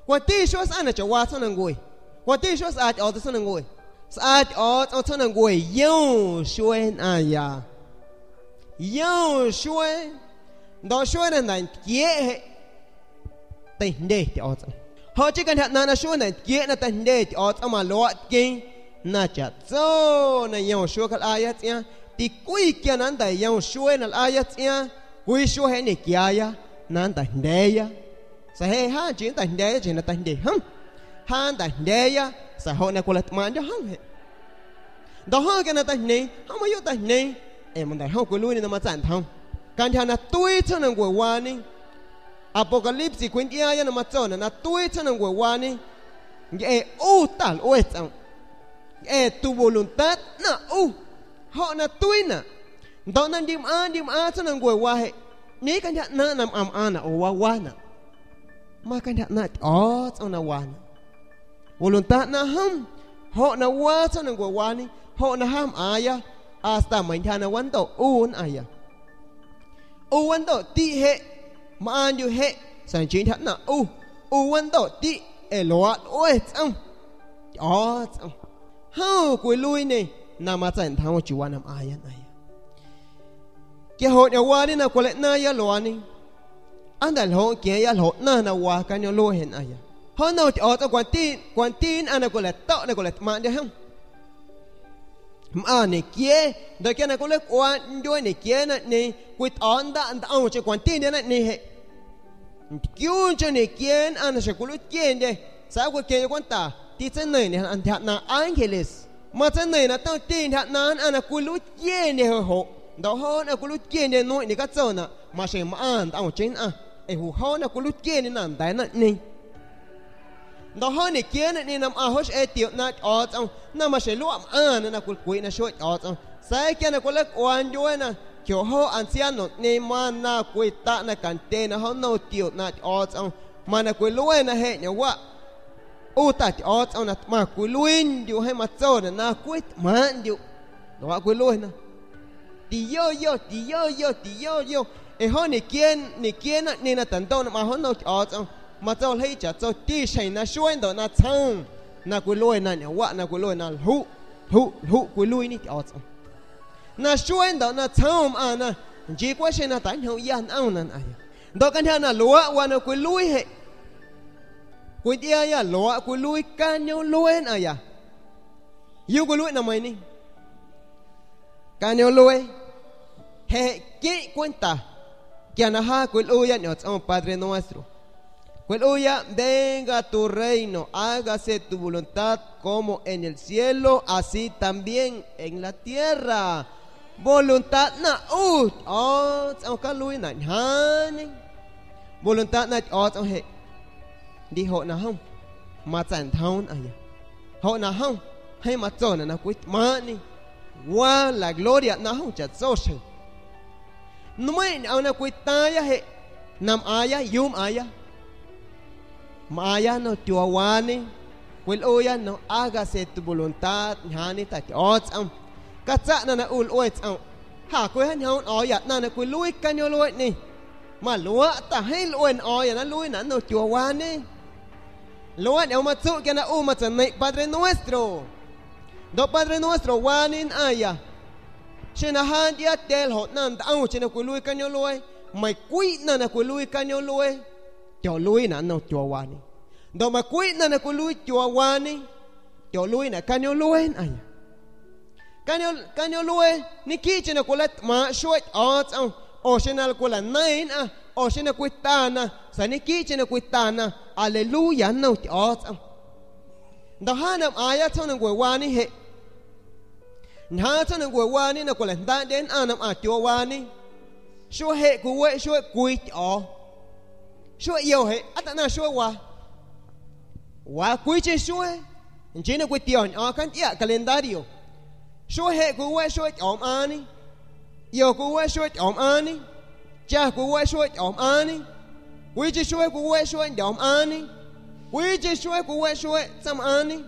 Kwa ti sho sa na cha wa tso na ngwe. Kwa ti sho sa ti'ots'on tso na ngwe. Sa ti'ots'on tso na ngwe. Yo shwe na ya. Yo shwe. Ndo shwe na na kye he. Tahnde ti'ots'on. Ho chi ka ntha'na na shuwe na kiyé na tahnde ti'ots'on ma lo'ten. Na cha'tsó na yon shuwe kal ayá ts'ian. Ti kwi kya na nda yon shuwe na ayá ts'ian. Kwi shuwe he ni kiyaya. Na nda hndeya. Sa he ha chi nda hndeya chi na tahnde ham. Ha nda hndeya. Sa ho na kula tman yo ham he. Ndo ho ke na tahnde. Ha ma yo tahnde. E ma nda ho kwi lui ni na ma tsan thao. Ka ntha'na twi tso na ngwe wani. Apocalipsis kwin diaya na ma tsona na twi tso na ngwe wani. Nge e u tal u e tsao. Nge e tu voluntad na u. Ho na twi na. Ndo na ndim a ndim a tso na ngwe wa he. Ni ka ntha'na na am a na u wa wa na. Ma ka ntha'na ti'ots'on na wa na. Voluntad na ham. Ho na wa tso na ngwe wani. Ho na ham aya. Asta ma ntha'na wan do u na aya. U wan do ti he. Ma an yu he. Sa nchi ntha'na u. U wan do ti. E lo'a u e tsao. Ti'ots'on. Ha kwi lui ni. Na ma tsan thao chi wa na am aya na aya. Ke ho nyo wani na kule na ya loani. Anda lo ke ya lo na na wa ka nyo lo hen aya. Ho no ti otso kwantin, kwantin ana kule to na kule ma de hen. Ma ne ke, da ke na kule kwan do ne ke na ne, kwit onda, nda on che kwantin de na ne he. Kyun cho ne kien ana she kulu kien de. Sa kwe kien kwanta. Ti tsen ne ne an ta na ángeles. Ma tsen ne na ta ti ta na ana kulu kien de ho. Ndo ho na kulu kien de no ni ka tsona. Ma she ma an ta on chen a. E hu ho na kulu kien de na nda na ni. Ndo ho ne kien ni na ma ho she e ti na otso. Na ma she lu am an na kul kwi na sho otso. Sa e kien na kule kwan yo na. Kyo ho anciano ni ma na kwi ta na kante na ho no ti na otso. Ma na kwi lue na he nya wa. U ta ti otso na ma kwi luin yo he ma tso na na kwi ma yo. Na wa kwi lue na. Ti yo yo, ti yo yo, ti yo yo. E ho ni kien, ni kien na ni na tan do na ma ho no ti otso. Ma tso he cha tso ti she na shuen do na tsang. Na kwi lue na nya wa, na kwi lue na lhu, lhu, lhu kwi lui ni ti otso. Na shuen do na tsang ana. Nji kwa she na ta nyo ya na na na ya. Ndo kan ha na lua wa na kwi lui he. Kwi dia ya lua kwi lui kan yo luen aya. Yu kwi lui na mai ni. Kan yo lue. He ki kwenta. Kya na ha kwi lui ya nyo tsang Padre Nuestro. Kwi lui ya, venga tu reino, hágase tu voluntad como en el cielo, así también en la tierra. Voluntad na u, o, tsang ka lui na hani. Voluntad na o tsang he. Di ho na hong. Ma tsan thon aya. Ho na hong. He ma tso na na kwit ma ni. Wa la gloria na hong cha tso shen. Numai ni au na kwit ta ya he. Nam aya, yum aya. Ma aya no tiwa wani. Kwil oya no, hágase tu voluntad, nyani ta ti otsam. Ka tsa na na ul oy tsam. Ha kwe ha nyaun oya na na kwi lui kan yo lui ni. Ma lua ta he lui na oya na lui na no tiwa wani. Lua ni ma tsu ke na u ma tsa ni Padre Nuestro. Do Padre Nuestro wani na aya. She na han dia tel ho na nda au che na kwi lui kan yo lui. Ma kwi na na kwi lui kan yo lui. Tyo lui na no tiwa wani. Do ma kwi na na kwi lui tiwa wani. Tyo lui na kan yo lui na aya. Kan yo, kan yo lui, ni ki che na kwi la tma shwe otsam. O she na kwi la nai na, o she na kwi ta na, sa ni ki che na kwi ta na. Aleluya, no ti otsam. Ndo ha nam aya tso na ngwe wani he. Nha tso na ngwe wani na kwi la nda den a nam a tiwa wani. Shwe he kwi we shwe kwi ti o. Shwe yo he, ata na shwe wa. Wa kwi che shwe. Nji na kwi ti o nyo kan ti a calendario. Shwe he kwi we shwe ti o mani. Yo kwi we shwe ti o mani. Cha kwi we shwe ti o mani. Kwi che shwe kwi we shwe ti o mani. Kwi che shwe kwi we shwe tsam ani.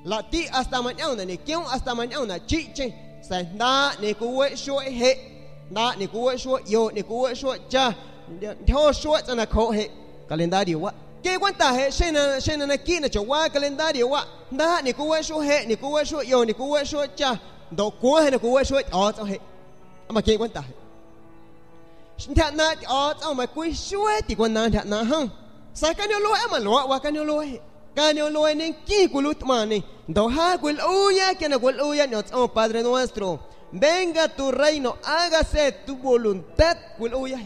La ti asta ma nyaw na ni kyo asta ma nyaw na chi che. Sa nda ni kwi we shwe he. Nda ni kwi we shwe yo ni kwi we shwe cha. Nda ho shwe tsana kho he. Calendario wa. Ke kwanta he, she na, she na na ki na cho wa calendario wa. Nda ni kwi we shwe he, ni kwi we shwe yo, ni kwi we shwe cha. Ndo kwi he na kwi we shwe otso he. Ama ke kwanta he. Ntha'na ti otsam ma kwi shwe ti kwan na ntha'na han. Sa' kani'olowé, a ma lowa' wa kani'olowé. Kani'olowé nen kin kwilú tmani. Ndo ha kwil uya, kena kwil uya, ni'ots'on Padre Nuestro. Venga tu reino, hágase tu voluntad, kwil uya.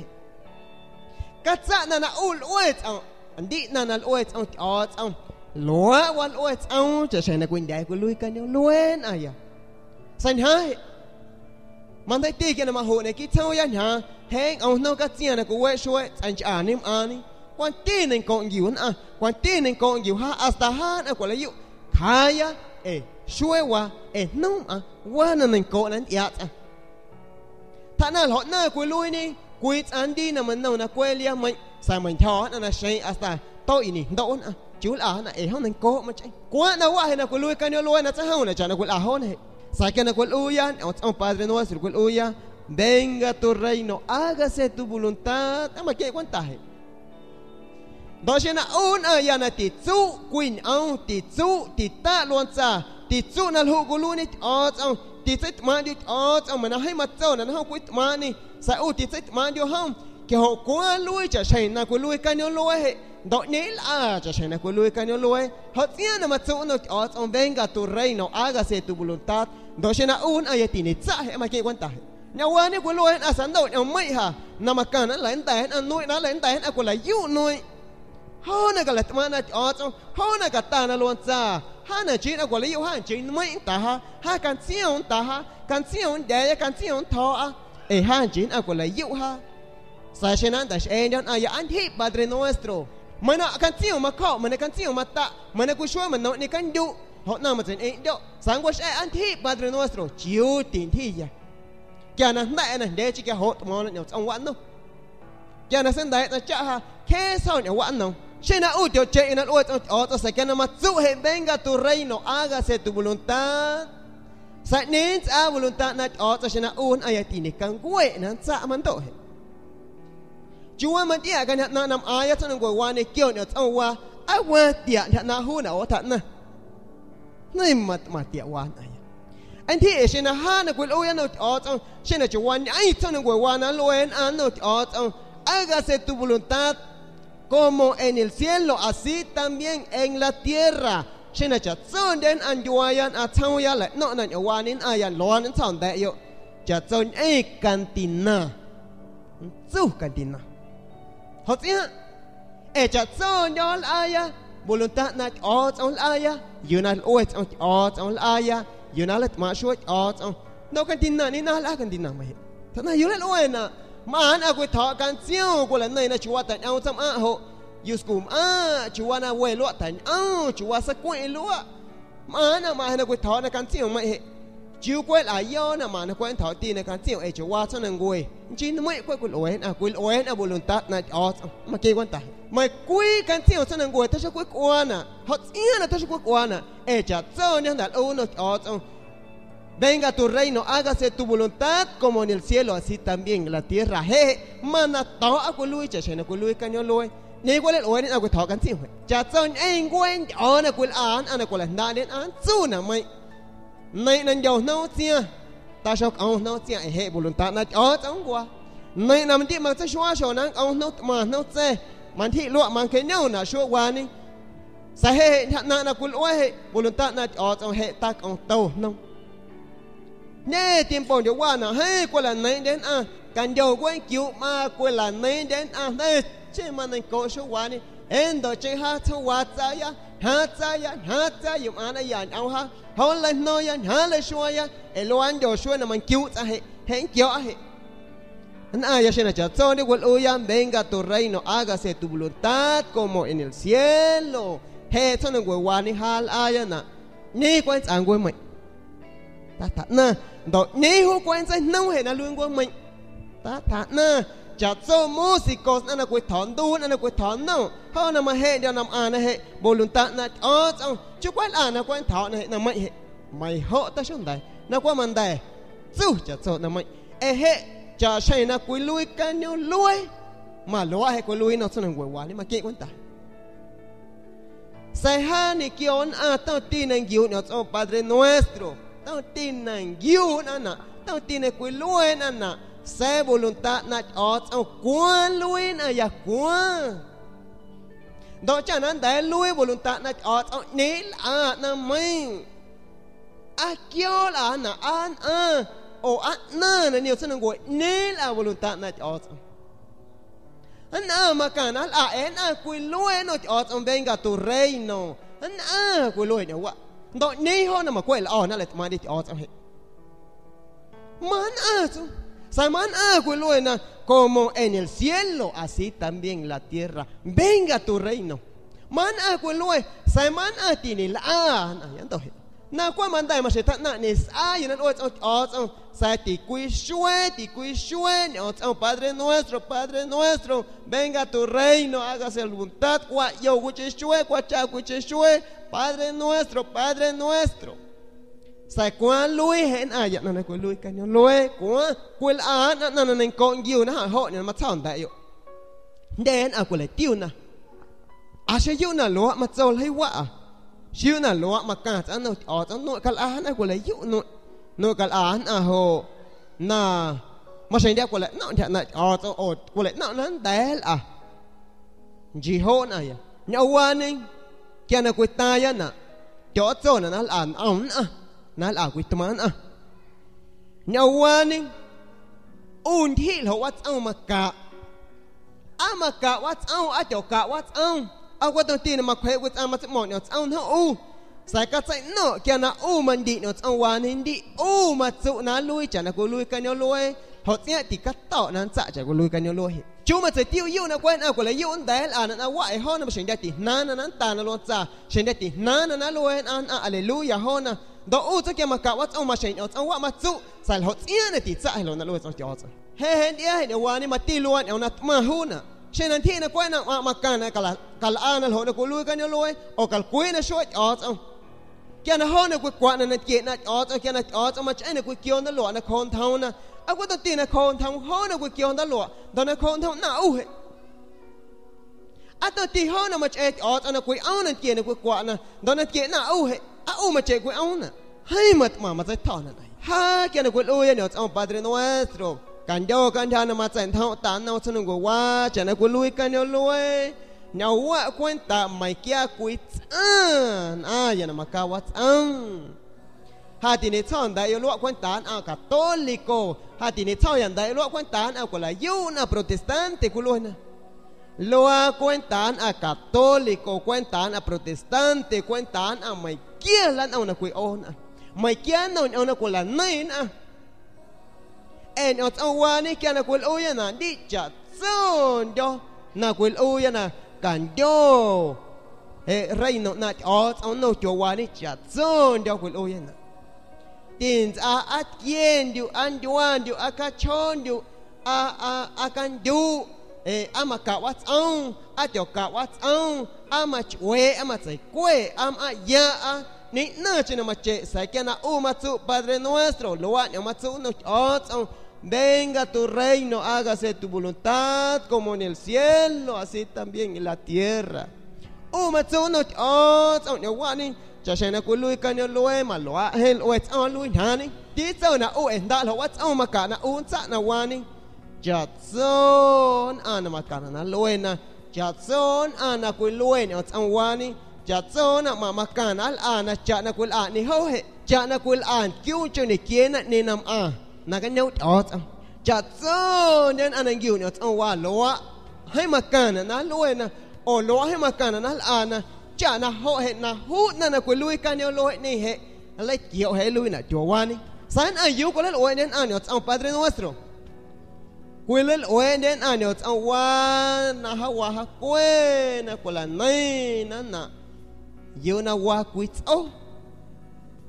Ka tsa'nana u lwets'on. Ndi'nana lwets'on, ti'ots'on. Lowa' wa lwets'on, cha' xaina kwin day kwil uya kani'olowé naya. Sa' nha he'. Mandai ti kena ma ho'na kitsao ya nha. Hen on no ka tsiana ko we' showe' ts'anch'ani m'ani. Kwan ti nen ko'ngiw na. Kwan ti nen ko'ngiw ha, hasta ha na kwala yu'. Kaya, e, showe' wa, e, no ma. Wa na nen ko'na ndiatsa. Tha na lho' na kwil uya ni. Kwits'an di na ma no na kwel ya ma. Sa' ma ntho na na shen hasta. To ini ndo na. Chul a na e ho nen ko' ma ch'en. Kwan na wa he na kwil uya kani'olowé na tsa ho na cha' na kwil a ho na he. Sa' kena kwil uya, ots'on Padre Nuestro kwil uya. Venga tu reino, hágase tu voluntad. A ma ke' kwan ta he. Ndo shena un a ya na ti tsu', kwin on, ti tsu', ti ta' lwantsa, ti tsu' na lhu' kwil uya ni ti'ots'on, ti tsu' tmani ti'ots'on, ma na he ma tso na na ho kwin tmani, sa' u ti tsu' tmani ho. Ke ho' kwan luy cha' xaina kwil uya kani'olowé he. Ndo nil a cha' xaina kwil uya kani'olowé. Ho ts'ian na ma tsu' no ti'ots'on venga tu reino, hágase tu voluntad. Ndo shena un a ya ti ni tsa' he, ma ke' kwan ta he. Nya wa ni kwil uya na sa' ndo nya ma ha. Na ma kan na la nda na nuy na la nda na kwala yu' nuy. Ho na ka la tmana ti'ots'on. Ho na ka ta na lwantsa. Ha na chin a kwala yu' ha chin ma ta ha. Ha kan tsion ta ha. Kan tsion de ya kan tsion tho a. E ha chin a kwala yu' ha. Sa' shena nda shen don a ya an hi Padre Nuestro. Ma na kan tsion ma ko, ma na kan tsion ma ta, ma na ku shwa ma no ni kan du. Ho na ma tsen e do. Sa' ngwa shen an hi Padre Nuestro. Chiu tin hi ya. Kya na nda na de chi kya ho tmo na nyo ts'on wa no. Kya na sen da na cha ha. Ke sa' nyo wa no. Shena u tio che ina lwets'on ti'ots'on sa' kya na ma tsu' he venga tu reino, hágase tu voluntad. Sa' nen tsa voluntad na ti'ots'on shena un a ya ti ni kan kwe na tsa ma ndo he. Chuwa ma tia kan na nam a ya tsa na ngwe wa ni kyo ni ts'on wa. A wa tia na hu na o ta na. Ni ma, ma tia wa na ya. An ti e shena ha na kwil uya no ti'ots'on. Shena chuwa ni ai tsa na ngwe wa na lwen a no ti'ots'on. Hágase tu voluntad. Como en el cielo, así también en la tierra. Shena cha tson den an yuwa yan a tson ya la no nan yuwa nin a yan lo an tson de yo. Cha tson e kan ti na. Tsu kan ti na. Ho tsia. E cha tson yo la ya. Voluntad na o tson la ya. Yu na o tson o tson la ya. Yu na la ma shu o tson. No kan ti na ni na la kan ti na ma he. Tana yu la lo na. Ma an a kwi tho kan tsion ko la nei na chwa tan au tsam a ho. Yu skum a chwa na we lo tan au chwa sa kwi lo. Ma na ma na kwi tho na kan tsion ma he. Chiu kwel a yo na ma na kwen tho ti na kan tsion e chwa tso na ngwe. Chin ma kwi kwi lo na kwi lo na voluntad na o tso. Ma ke kwan ta. Ma kwi kan tsion tso na ngwe ta sha kwi kwana. Ho tsia na ta sha kwi kwana. E cha tso ni na o no o tso. Venga tu reino, hágase tu voluntad como en el cielo, así también en la tierra. He, ma na to a kwi lui cha shena kwi lui kan yo lui. Ni kwi le o ni a kwi to kan tsi he. Cha tso ni en kwi o na kwi an, an kwi la na ni an tsu na mai. Ni na yo no tsia. Ta shok o no tsia e he voluntad na o tso ngwa. Ni na mdi ma tsa shwa sho na o no ma no tse. Man hi lo man ke no na sho wa ni. Sa he he na na kwi lui he voluntad na o tso he ta o to no. Ni tiempo yo wa na he kwi la ni den a kan yo kwi kyu ma kwi la ni den a ni che ma ni ko shu wa ni en do che ha tso wa tsa ya ha tsa ya ha tsa yu ma na ya au ha ho la no ya ha la shu ya e lo an yo shu na man kyu tsa he he kyo he. Na ya shena cha tso ni kwi lui ya venga tu reino, hágase tu voluntad como en el cielo. He tso ni kwi wa ni ha la ya na. Ni kwen tsa ngwe mai. Ta ta na. Ndo ni hu kwen tsa no he na lu ngwe mai. Ta ta na. Cha tso músico na na kwi tho ndu na na kwi tho no. Ho na ma he yo na ma na he. Voluntad na o tso. Chu kwen a na kwen tho na he na mai he. Mai ho ta shon dai. Na kwen man dai. Tsu cha tso na mai. E he cha shai na kwi lui kan yo lui. Ma lo a he kwi lui no tso na ngwe wa ni ma ke kwen ta. Sa ha ni kyo na a to ti na ngyu ni o tso Padre Nuestro. To ti na ngyu na na. To ti na kwi lui na na. Sa voluntad na o tso kwan lui na ya kwan. Nto cha'na ndai loi voluntad na ati ots'on, nil a na mi. A kiol a na a na o a na na ni ots'on na ngoi, nil a voluntad na ati ots'on. An a ma kan al a en a kwi loi no ati ots'on, venga tu reino. An a kwi loi no wa. Nto ni ho na ma kwe la o na le tma di ati ots'on he. Man a su. Sa man a kwi loi na, como en el cielo, así también en la tierra. Venga tu reino. Man a kwi loi, sa man a ti ni la a na yan to he. Na kwa man dai ma she ta na ni sa yu na loi ts'on ts'on. Sa ti kwi shwe, ti kwi shwe, ni ots'on Padre nuestro, Padre nuestro. Venga tu reino, hágase la voluntad, kwa yo kwi chi shwe, kwa cha kwi chi shwe. Padre nuestro, Padre nuestro. Sa kwa loi hen a ya na na kwi loi kan yo loi kwa. Kwi la a na na na nen kon yu na ha ho ni ma tsao nda yo. Nde hen a kwi le ti yo na. A she yu na lo ma tsao le wa a. She yu na lo ma kan ts'an no ati ots'on no kal a na kwi le yu no. No kal a na ho. Na. Ma she nde kwi le no nde na ati ots'on o kwi le no na ndel a. Nji ho na ya. Nya wa ni. Kia na kwi ta ya na. Ti ots'on na na la a na a. Na la a kwi tma na. Nya wa ni. Un hil ho wa ts'on ma ka. A ma ka wa ts'on, a ti o ka wa ts'on. A wa ton ti na ma kwe kwi ts'an ma ts'on mo ni o ts'on na u. Sa ka ts'ai no, kia na u ma ndi ni o ts'on wa ni ndi. U ma tsu na loi cha na kwi loi kan yo loi. Ho tsi a ti ka to na tsa cha kwi loi kan yo loi. Chu ma tsi ti u yu na kwen a kwi le yu ndel a na na wa e ho na ma she nde ti na na na ta na lo tsa. She nde ti na na na loi a na aleluya ho na. Nto u tsu kia ma ka wa ts'on ma she ni o ts'on wa ma tsu. Sa ho tsi a na ti tsa he lo na loi ts'on ti ots'on. He he nde a he ni wa ni ma ti loi ni o na tma hu na. She na ti na kwen a ma ma kan a kal a kal a na lo na kwi loi kan yo loi. O kal kwi na shwe ti ots'on. Kia na ho na kwi kwa na na ti na ti ots'on, kia na ti ots'on ma che na kwi kio na lo na kon thao na. A kwi to ti na kon thao ho na kwi kio na lo. Nto na kon thao na u he. A to ti ho na ma che ti ots'on na kwi o na ti na kwi kwa na. Nto na ti na u he. A u ma che kwi o na. Hai ma tma ma tsai to na na. Ha kia na kwi loi ya ni o ts'on Padre nuestro. Kan yo kan ya na ma tsai thao ta na o ts'on ngo wa cha na kwi loi kan yo loi. Nya wa kwenta mai kia kwi ts'an a ya na ma ka wa ts'an. Ha ti ni tsao nda yo lo kwenta a católico. Ha ti ni tsao ya nda yo lo kwenta a kwi la yu na protestante kwi loi na. Lo kwenta a católico, kwenta a protestante, kwenta a mai kia la na na kwi o na. Mai kia na na kwi la ni na. En o ts'on wa ni kia na kwi loi ya na ndi cha tson yo. Na kwi loi ya na kan yo. E reino na ti ots'on no cho wa ni cha tson yo kwi loi ya na. Tin a a tien yo, a nduan yo, a ka chon yo, a a a kan yo. E a ma ka wa ts'on, a ti o ka wa ts'on, a ma chwe, a ma tsai kwe, a ma ya a. Ni na chi na ma che sa kia na u ma tsu Padre nuestro, lo wa ni o ma tsu no ots'on. Venga tu reino, hágase tu voluntad, como en el cielo, así también en la tierra. U ma tsu no ots'on ni wa ni. Cha she na kwi loi kan yo loi ma lo a he lo ts'on loi na ni. Ti tso na u e nda lo wa ts'on ma ka na u tsa na wa ni. Cha tson a na ma ka na na loi na. Cha tson a na kwi loi ni o ts'on wa ni. Cha tson a ma ma ka na al a na cha na kwi la ni ho he. Cha na kwi la kyu cho ni kie na ni nam a. Na ka nyo ti ots'on. Cha tson den a na ngyu ni ots'on wa lo a. Hai ma ka na na loi na. O lo a hai ma ka na na al a na. Cha na ho he na hu na na kwi loi kan yo loi ni he. Lai kio he loi na cho wa ni. San a yu ko la loi den a ni ots'on Padre nuestro. Kwi loi den a ni ots'on wa na ha wa ha kwe na kwi la nai na na. Yu na wa kwi ts'o.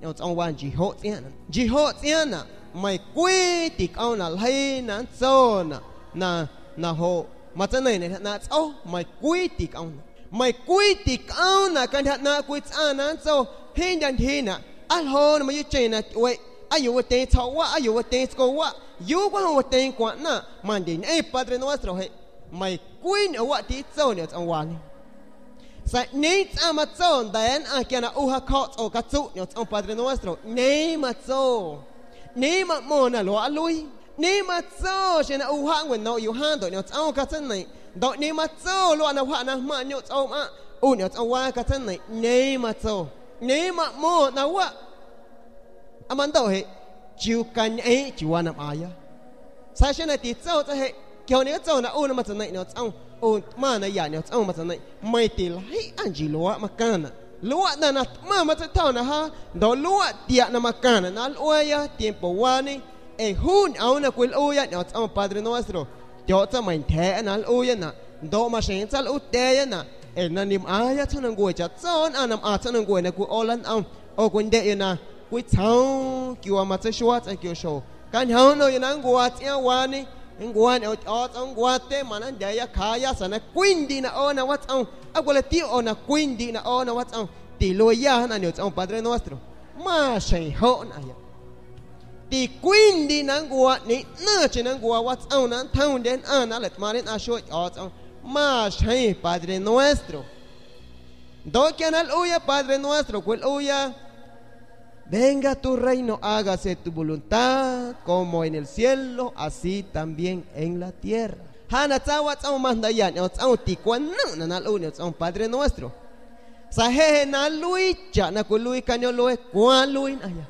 Ni ots'on wa nji ho tsi a na. Nji ho tsi a na. Mai kwi ti k'aw na lai na tso na. Na, na ho. Ma tsa nai na na ts'o. Mai kwi ti k'aw na. Mai kwi ti k'aw na kan ha na kwi ts'a na tso. Hin dan hin na. Al ho na ma yu chen na we. A yu wa ten ts'o wa, a yu wa ten ts'o wa. Yu kwa wa ten kwa na. Man di na e Padre nuestro he. Mai kwi ni wa ti tso ni ots'on wa ni. Sa ni ts'a ma tso nda en a kia na u ha ko tso ka tsu ni ots'on Padre nuestro. Ni ma tso. Ni ma mo na lo a loi. Ni ma tso she na u ha ngwe no yu ha ndo ni ots'on ka tsa ni. Ntawm ni ma txawj lo a na wham na hmam nyom tx'ob a, u nyom tx'ob wa ka txeeb ne'e, ni ma txawj, ni ma mo na wham. A ma ntawm hex, chi ka nyem chi wa nam a ya. Sa sha na ti txawj tx'aj hex, ki ho ni ka txawj na u na ma txeeb ne'e nyom tx'ob, u tma na yam nyom tx'ob ma txeeb ne'e, ma ti la hib a nji lo a ma ka na. Lo a na na tma ma txeeb thaum na ha, ntawm lo a tiam na ma ka na na lub ya, tiempo wa ni, es hu nyom na kwi lub ya nyom tx'ob Padre Nuestro. Cov txaj mais ntheb na lub ya na, ntawm ma seem txhaj lub teb ya na, es na ni ma ya txhob na nkaws, cov txawj na nam a txhob na nkaws na kwi ob lab ntawm, o kwi ntev ya na, kwi txhob cua ma txhawb suab txhawb cua saum. Kab nyob no ya na nkaws txiab wa ni, nkaws nyom cov txob nkaws teb mas na ntev ya khav ya xav na kwi nti na ob na wab txob, a kwi la tib o na kwi nti na ob na wab txob, ti lub ya na nyom txob Padre Nuestro. Ma seem haum na ya. Ti kwi nti na nkaws, ni na tsi na nkaws wab txob na thoob nte na na lawm tma ni na suab cov txob. Ma seem Padre Nuestro. Ntawd kiag na lub ya Padre Nuestro kwi lub ya: Venga tu reino, hágase tu voluntad, como en el cielo, así también en la tierra. Ha na txhawb wab txob mas ntawd yam nyom txob ti kuab nawm na na lub nyom txob Padre Nuestro. Xav hej hej na lub tsam na kwi lub kab nyob lub kuab lub na ya.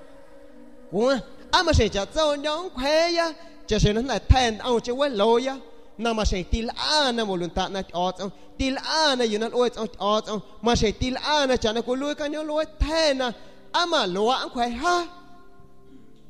Kuab, a ma seem tsam txawj nyob nkhweb ya, tsam seem na ntawm thaj ntawd tsi wab laus ya, na ma seem ti lab na voluntad na cov txob, ti lab na yus na lub txob cov txob, ma seem ti lab na tsam na kwi lub kab nyob lub thaj na, a ma luag nkhweb hab.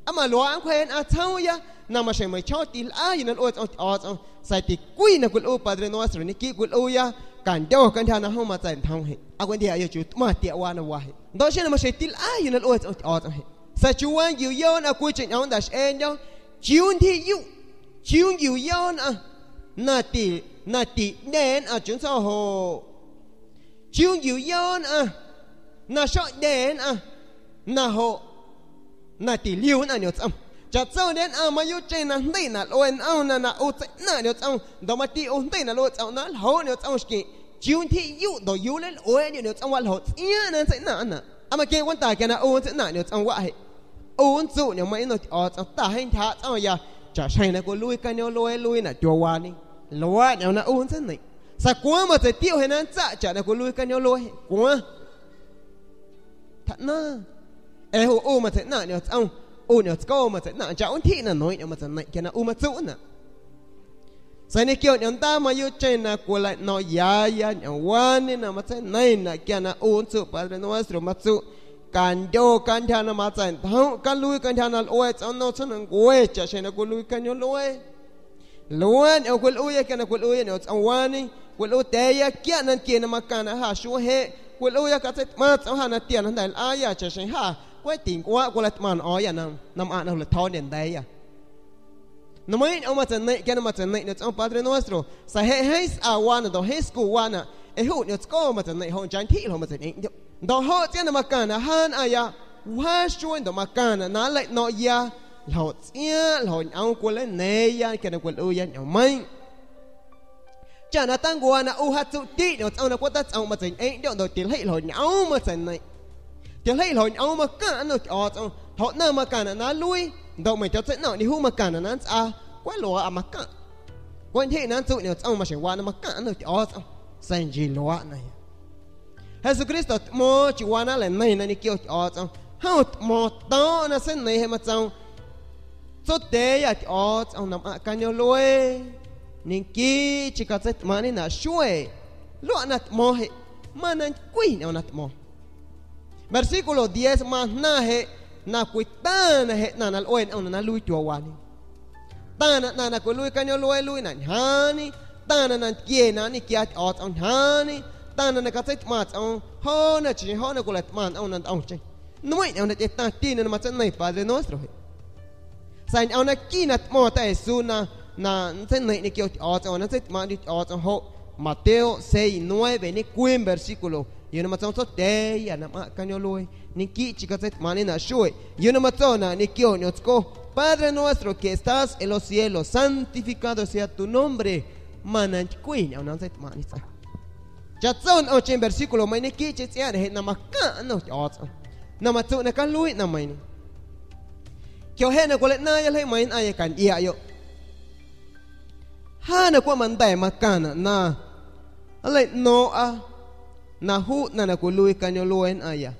A ma luag nkhweb na txhob ya, na ma seem ma chob ti lab yus na lub txob cov txob. Xav ti kwi na kwi lub Padre Nuestro ni kib kwi lub ya, kam ncaug kab nthag na hoob mas txais nthoov heev. A kwi ntiag yog tsis tma tiam wa na wa heev. Ntawd seb na ma seem ti lab yus na lub txob cov txob heev. Xav tsis wa yus yog na kwi tseem nyob ntawm sav nyob, tsis yog nthib yuj, tsis yog yus yog na, na tim, na tim dej na tsis ntxhov haum. Tsis yog yus yog na, na sob dej na, na haum, na tim lub na nyom txob. Tsam txawj nte na mas yuj tseem na ntej na lub na na na u txeem nam nyom txob, ntawd mas tim u ntej na lub txob na lhaum nyom txob kiag. Tsis yog nthib yuj ntawd yus le lub nyom txob, ua lhaum txiab na txeem nam na. A ma ke kuab tas kiag na u txeem nam nyom txob wam heev. U ntxuj nyom mas ib nub cov txob tag heev nthab txob ya, tsam seem na kwi lub kab nyob lub lub na cov wa ni. Luag nyom na u txeem nam. Xav kuab mas txawm tiag heev na txaj tsam na kwi lub kab nyob lub kuab. Tham na, es hu u mas txeem nam nyom txob, u nyom txob mas txeem nam tsam u nthib na no nyom mas txeem nam kiag na u mas txuj na. Xav ni kiag nyom ntab mas yuj tseem na kwi lub no ya ya nyom wa ni na mas txeem nam na kiag na u ntxuj Padre Nuestro mas txuj. Kam ncaug kab nthag na mas txais nthoov kab lub kab nthag na lub txob no txhob na nkaus tsam seem na kwi lub kab nyob lub. Luag nyom kwi lub ya kiag na kwi lub ya nyom txob wa ni, kwi lub teb ya kiag na kiag na mas kam na ha suab hem, kwi lub ya kab txhais tma txob ha na tiag na ntawm lab ya tsam seem ha, kuab tim nkuab kwi lub tma no ya na, na mas na hu lawm thaub ntiag ntev ya. No mas nyom mas txeem nam kiag na mas txeem nam nyom txob Padre Nuestro, xav hem heev xav wa na ntawd heev xkub wa na, es hu nyom txob mas txeem nam haum ntsa nthib hlo mas txeem nam. Ntawd haum txiab na mas kam na ha na ya, hab suab ntawm mas kam na na lawm no ya, lhaum txiab lhaum nyom kwi lub ntev ya kiag na kwi lub ya nyom mas. Tsam na tab nkuas na u hab txuj tib nyom txob na kuab tab txob mas txeem nam ntawm ntawd tiag lhij lhaum nyom mas txeem nam. Tiag lhij lhaum nyom mas kam na cov txob, thaum na mas kam na na lub, ntawd mas cov txhais nam ni hu mas kam na na ntxa, kuab luag a mas kam. Kuab nthib na ntxuj nyom txob mas seem wa na mas kam na cov txob, xav ntsis luag na ya. Hesukristo tmo tsis wa na lawm neeg na ni kib cov txob, hab tmo tau na xeeb neeg hee mas txob. Txhob teb yam cov txob na mas kab nyob lub, ni kib tsis kab txhais tma ni na suab, luag na tmo hee, mas na kwg nyom na tmo. Versículo diez mas na hee, na kwg tag na hee na na lub no na lub cov wa ni. Tag na na na kwi lub kab nyob lub lub na hnyav ni, tag na na kiag na ni kiag cov txob hnyav ni, tag na na kab txhais tma txob, hab na tsis hab na kwi lub tma ntawd na ntawd tseeb. Nuav nyom na ces tag kis na mas txheeb neeg Padre Nuestro hee. Xav nyom na kib na tmo tag Jesús na, na txheeb neeg ni kib cov txob, na txhais tma ni cov txob hauv Mateo seis nueve, ni kib versículo, yog na mas txob txhob teb yam na mas kab nyob lub, ni kib tsis kab txhais tma ni na suab, yog na mas txob na ni kib nyom txob, Padre nuestro que estás en los cielos, santificado sea tu nombre, mas na kwg nyom na txhais tma ni txaj. Tsam txawj ntawm tseem versículo mas ni kib tsis txiav na hee na mas kam na cov txob, na mas txhais na kab lub na mas ni. Cov hee na kuv le nab yog le mas na yog kam nyiam yom. Ha na kwah mandai makana na. Ale no a. Na hu na na kwah lui kanyolue na ya.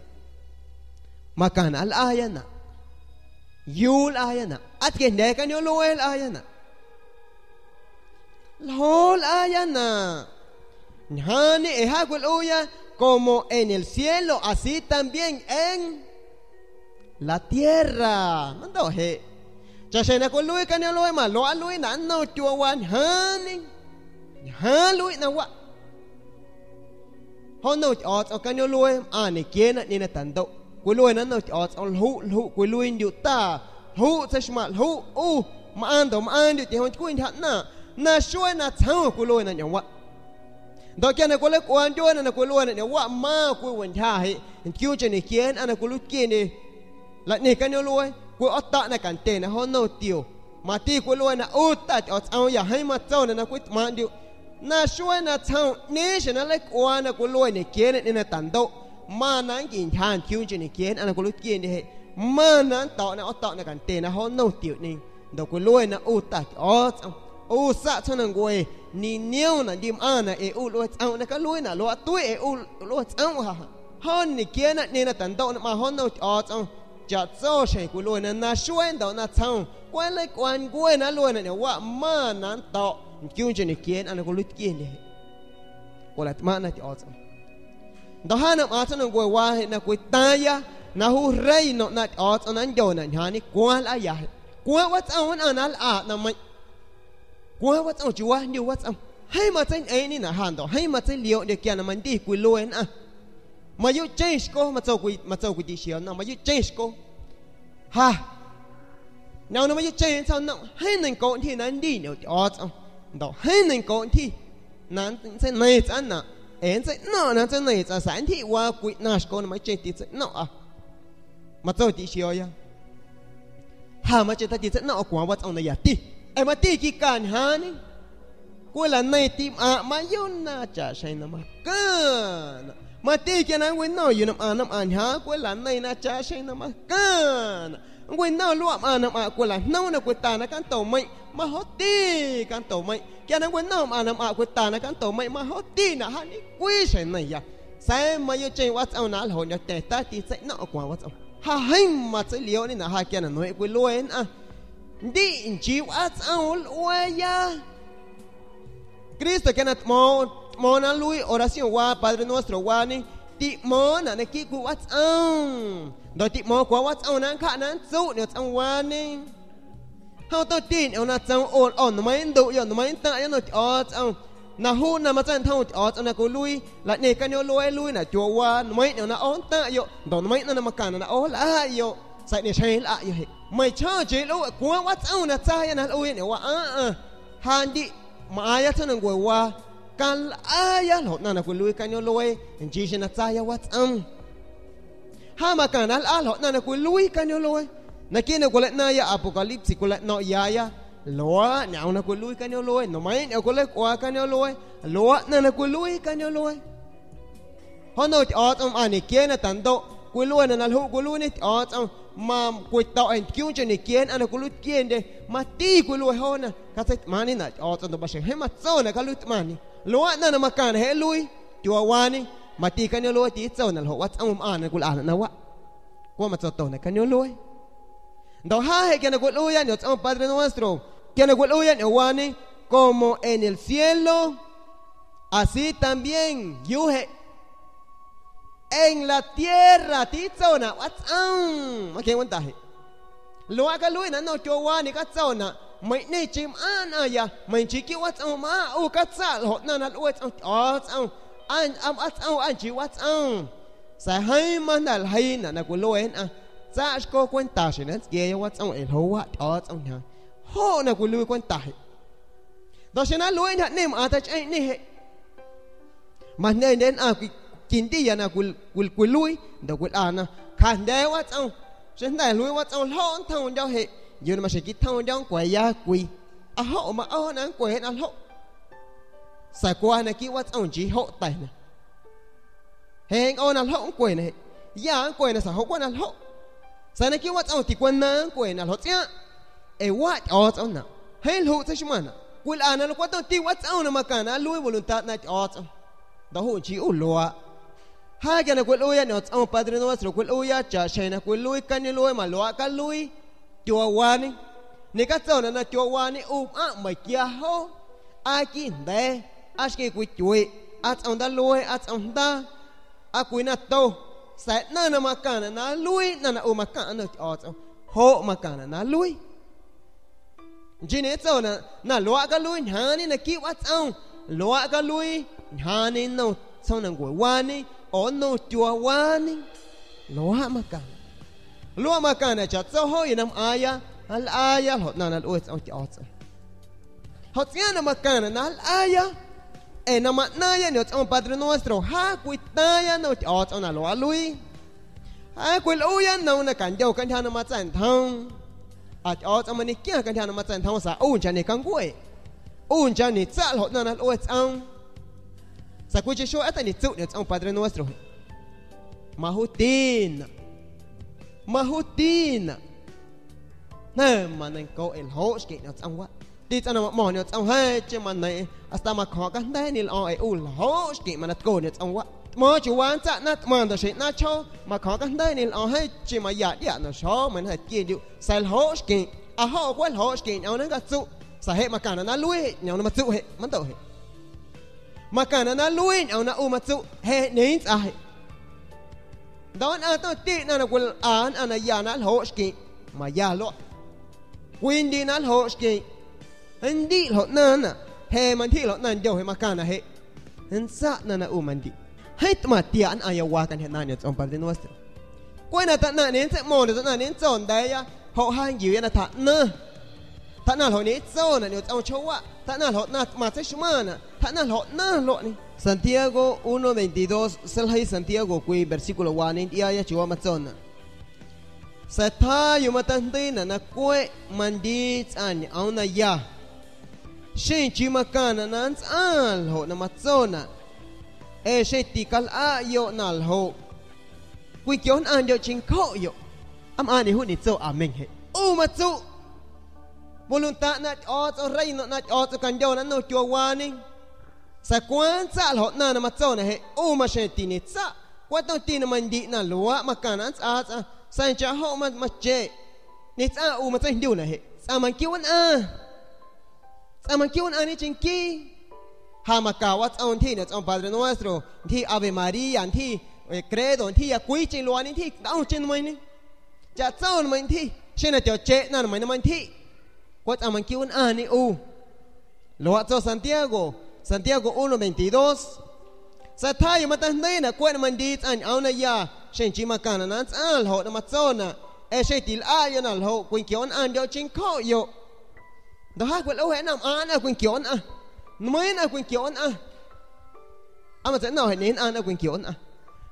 Makana al aya na. Yul aya na. At ke nde kanyolue aya na. Lhol aya na. Nyani e ha kwah uya. Como en el cielo, así también en la tierra. Mando he. Cha she na kwah lui kanyolue ma lo a lui na no tyowa nyani. Nyani lui na wa. Ho no tyots o kanyolue, ani kiena ni na tando. Kwah lui na no tyots o lhu, lhu, kwah lui nyu ta. Lhu, se shma, lhu, u. Ma ando, ma ando, ti hon kwah nyana. Na shwe na tsaw kwah lui na nyawa. Ndo kia na kwah le kwan yo na na kwah lui na nyawa ma kwah wan ha he. Nkyun che ni kien, ana kwah lui kien ni. La ni kanyolue, kwah ota na kante na ho no tyo. Ma ti kwah lui na uta tyots o ya he ma tsaw na na kwah tman yo. Na shwe na tsaw ni she na le kwan na kwah lui ni kien ni na tando. Ma na ngi nhan kyu nche ni kien, ana kwah lui kien ni he. Ma na nto na oto na kante na ho no tyo ni. Ndo kwah lui na uta tyots o. Usa tso na ngwe. Ni nyo na dim ana e u lui tsaw na ka lui na lo a tui e u lui tsaw ha ha. Hon ni kiena ni na tando na ma hon no tyots o. Cha tso she kwah lui na na shwe ndo na tsaw. Kwah le kwan ngwe na lui na nyawa ma na nto. Nkyun che ni kien, ana kwah lui kien ni he. Kwah la tma na tyots o. Ndo ha na ma tso na ngwe wa he na kwah taya. Na hu reino na tyots o na nyo na nyani kwah la ya he. Kwah wa tsaw na na la na mai. Kwah wa tsaw chi wa ndi wa tsaw. Hei ma tsen e ni na ha ndo. Hei ma tsen lyo ndi kia na ma ndi kwah lui na. Ma yu chen shko, ma tso kwah, ma tso kwah di shio na, ma yu chen shko. Ha. Na na ma yu chen tsaw na. Hei na ko ndi na ndi no tyots o. Ndo hei na ko ndi. Na tsen nei tsa na. En tsen no na tsen nei tsa sa ndi wa kwah na shko na ma chen ti tsen no a. Ma tso ti shio ya. Ha ma che ta ti tsen no o kwan wa tsaw na ya ti. E ma ti ki kan ha ni. Kwah la nei ti ma ma yo na cha shai na ma kan. Ma ti kia na ngwe no yo na ma na ma ha kwah la nei na cha shai na ma kan. Ngwe no lo ma na ma kwah la no na kwah ta na kan to mai. Ma ho ti kan to mai. Kia na ngwe no ma na ma kwah ta na kan to mai. Ma ho ti na ha ni kwi shai na ya. Sai ma yo chen wa tsaw na lho nyo te ta ti tsen no o kwan wa tsaw. Ha hei ma tsen lyo ni na ha kia na no e kwah lui na. Ndi nchi wa tsaw lui ya. Kristo kia na tmo, tmo na lui oración wa Padre Nuestro wa ni. Ti mo na na ki kwah wa tsaw. Ndo ti mo kwah wa tsaw na ka na tsu ni tsaw wa ni. Ha to ti ni o na tsaw o o no ma ndu yo no ma ta yo no tyots o. Na hu na ma tsan thaw tyots o na kwah lui. La ni kanyolue lui na tyowa no ma ni o na o ta yo. Ndo no ma ni na ma kan na o la yo. Sa ni shai la yo he. Mai cha che lo kwah wa tsaw na tsa ya na lui ni wa a a. Ha ndi ma aya tsa na ngwe wa. Kan la aya lo na na kwah lui kanyolue. Nchi she na tsa ya wa tsaw. Ha ma kan al a lo na na kwah lui kanyolue. Na ki na kwah le na ya Apocalipsis kwah le no ya ya. Lo a na na kwah lui kanyolue. No ma ni kwah le kwah kanyolue. Lo a na na kwah lui kanyolue. Ho no tyots o ma ni kiena tando. Kwah lui na na lhu kwah lui ni tyots o. Ma kwah to en kyu nche ni kien ana kwah lui kien de. Ma ti kwah lui ho na. Ka tse tma ni na tyots o ndo ba she. He ma tso na ka lui tma ni. Lo a na na ma kan he lui. Tyowa ni. Ma ti kanyolue ti tso na lho wa tsaw ma na kwah la na wa. Kwah ma tso to na kanyolue. Ndo ha he kia na kwah lui ya nyo tsaw Padre Nuestro. Kia na kwah lui ya nyo wa ni. Como en el cielo. Así también. Yu he. En la tierra ti tso na wa tsaw. Ma ke wan ta he. Lo a ka lui na no tyowa ni ka tsaw na. Mai ni chi ma na ya. Mai chi ki wa tsaw ma u ka tsa lo na na lui tsaw. O tsaw. An am a tsaw an chi wa tsaw. Sa hei ma na hei na na kwah lui na. Tsa shko kwenta she na tske ya wa tsaw e lo wa o tsaw na. Ho na kwah lui kwenta he. Ndo she na lui na ni ma ta chen ni he. Ma ne ne a kwi kin di ya na kwah, kwah, kwah lui, ndo kwah la na. Kan de wa tsaw. She na lui wa tsaw lo thaw ndo he. Yo na ma she ki thaw ndo kwah ya kwi. A ho ma o na kwah na lo. Sa kwah na ki wa tsaw ji ho ta na. He o na lo kwah na he. Ya kwah na sa ho kwah na lo. Sa na ki wa tsaw ti kwah na kwah na lo tsia. E wa o tsaw na. He lo tsa shima na. Kwil a na lo kwatón ti wá ts'óuna makana lwí voluntad na t'iotso. Dahú chi u lo'a. Ha kina kwil uya ni ots'ón Padre Nuestro kwil uya cha shena kwil lwí kanió lwí ma lo'a ka lwí. Tio'wani. Ni ka tsóuna na tio'wani u a ma kiaho. A ki nde. A shki kwil tio'wi. A ts'ón da lwí a ts'ón da. A kwil na to. Sa nana makana na lwí nana u makana t'iotso. Ho makana na lwí. Nchi ni tsóuna na lo'a ka lwí nyani na ki wá ts'óun. Lo'a ka lwí nyani no tsóuna ngwewani o no tio'wani. Lo'a makana. Lo'a makana cha tsó ho yi nam aya. Al aya lo nana lwí ts'óun t'iotso. Ho ts'iana makana na al aya. E na ma naya ni ots'ón Padre Nuestro ha kwitaya no t'iotso na lo'a lwí. Ha kwil uya na una kan yo kan hana ma ts'an thon. A t'iotso ma ni kia kan hana ma ts'an thon sa un cha ni kan gwe. Un cha ni tsal ho nana lwí ts'óun. Sa kwi chi sho ata ni tsu ni ots'ón Padre Nuestro. Ma hu tina. Ma hu tina. Na ma nan ko el ho shki ni ots'ón wa. Ti ts'ana ma mo ni ots'ón he chi ma nan. Asta ma kho ka nde ni lo e u lo ho shki ma na tko ni ots'ón wa. Mo chi wan tsa na ma ndo shi na cho. Ma kho ka nde ni lo he chi ma ya dia no sho ma na ki diu. Sa el ho shki. A ho kwel ho shki ni ona ka tsu. Sa he makana na lwí ni ona ma tsu he. Ma ndo he. Makana na lwí ni ona u ma tsu. He ni tsa he. Don a to ti na na kwil a na na ya na ho shki. Ma ya lo. Kwindi na lo shki. Ndi lo nana. He man ti lo nan yo he makana he. Nsa nana u man di. He tma tia an aya wa kan he na ni ots'ón Padre Nuestro. Kwena ta na ni tse mo ni ta na ni tson da ya. Ho han yu ya na ta na. Ta na lo ni tsona ni ots'ón chowa. Ta na lo na ma tse shumana. Ta na lo na lo ni. Santiago uno veintidós, sel hay Santiago kwi versículo wa ni ya ya chiwa ma tsona. Sa tha yu ma ta hndi na na kwe ma ndi ts'an aw na ya. Shin chi makana na ts'an lo na ma tsona. E shin ti kal a yo na lo. Kwi kyo an yo chin ko yo. Am ani hu ni tso amén he. U ma tsu. Voluntad na t'iotso reino na t'iotso kan yo na no tio'wani. Sa kwan tsa lo na na ma tsona he. U ma shin ti ni tsa. Kwatón ti na ma ndi na lo'a makana tsa tsa. Sa cha ho ma ma che. Ni tsa u ma tsa ndi na he. Tsa man ki wan a. Tsa man ki wan a ni chin ki. Ha ma ka wa ts'ón ti ni ts'ón Padre Nuestro. Ti Ave Maria ti. E, credo ti ya kwi chin lo'a ni ti. Da un chin ma ni. Cha ts'ón ma ti. Shin na tio che na ma ni ma ti. Kwa tsa man ki wan a ni u. Lo a tso Santiago, Santiago uno veintidós. Sa tha yu ma ta hndi na kwe na ma ndi ts'an aw na ya, shin chi makana na ts'an lo na ma tsona, e shin ti la yo na lo kwin kyo an yo chin ko yo. Do ha kwel o he nam an a kwin kyo an a. Nmwen a kwin kyo an a. Ama tse no he nin an a kwin kyo an a.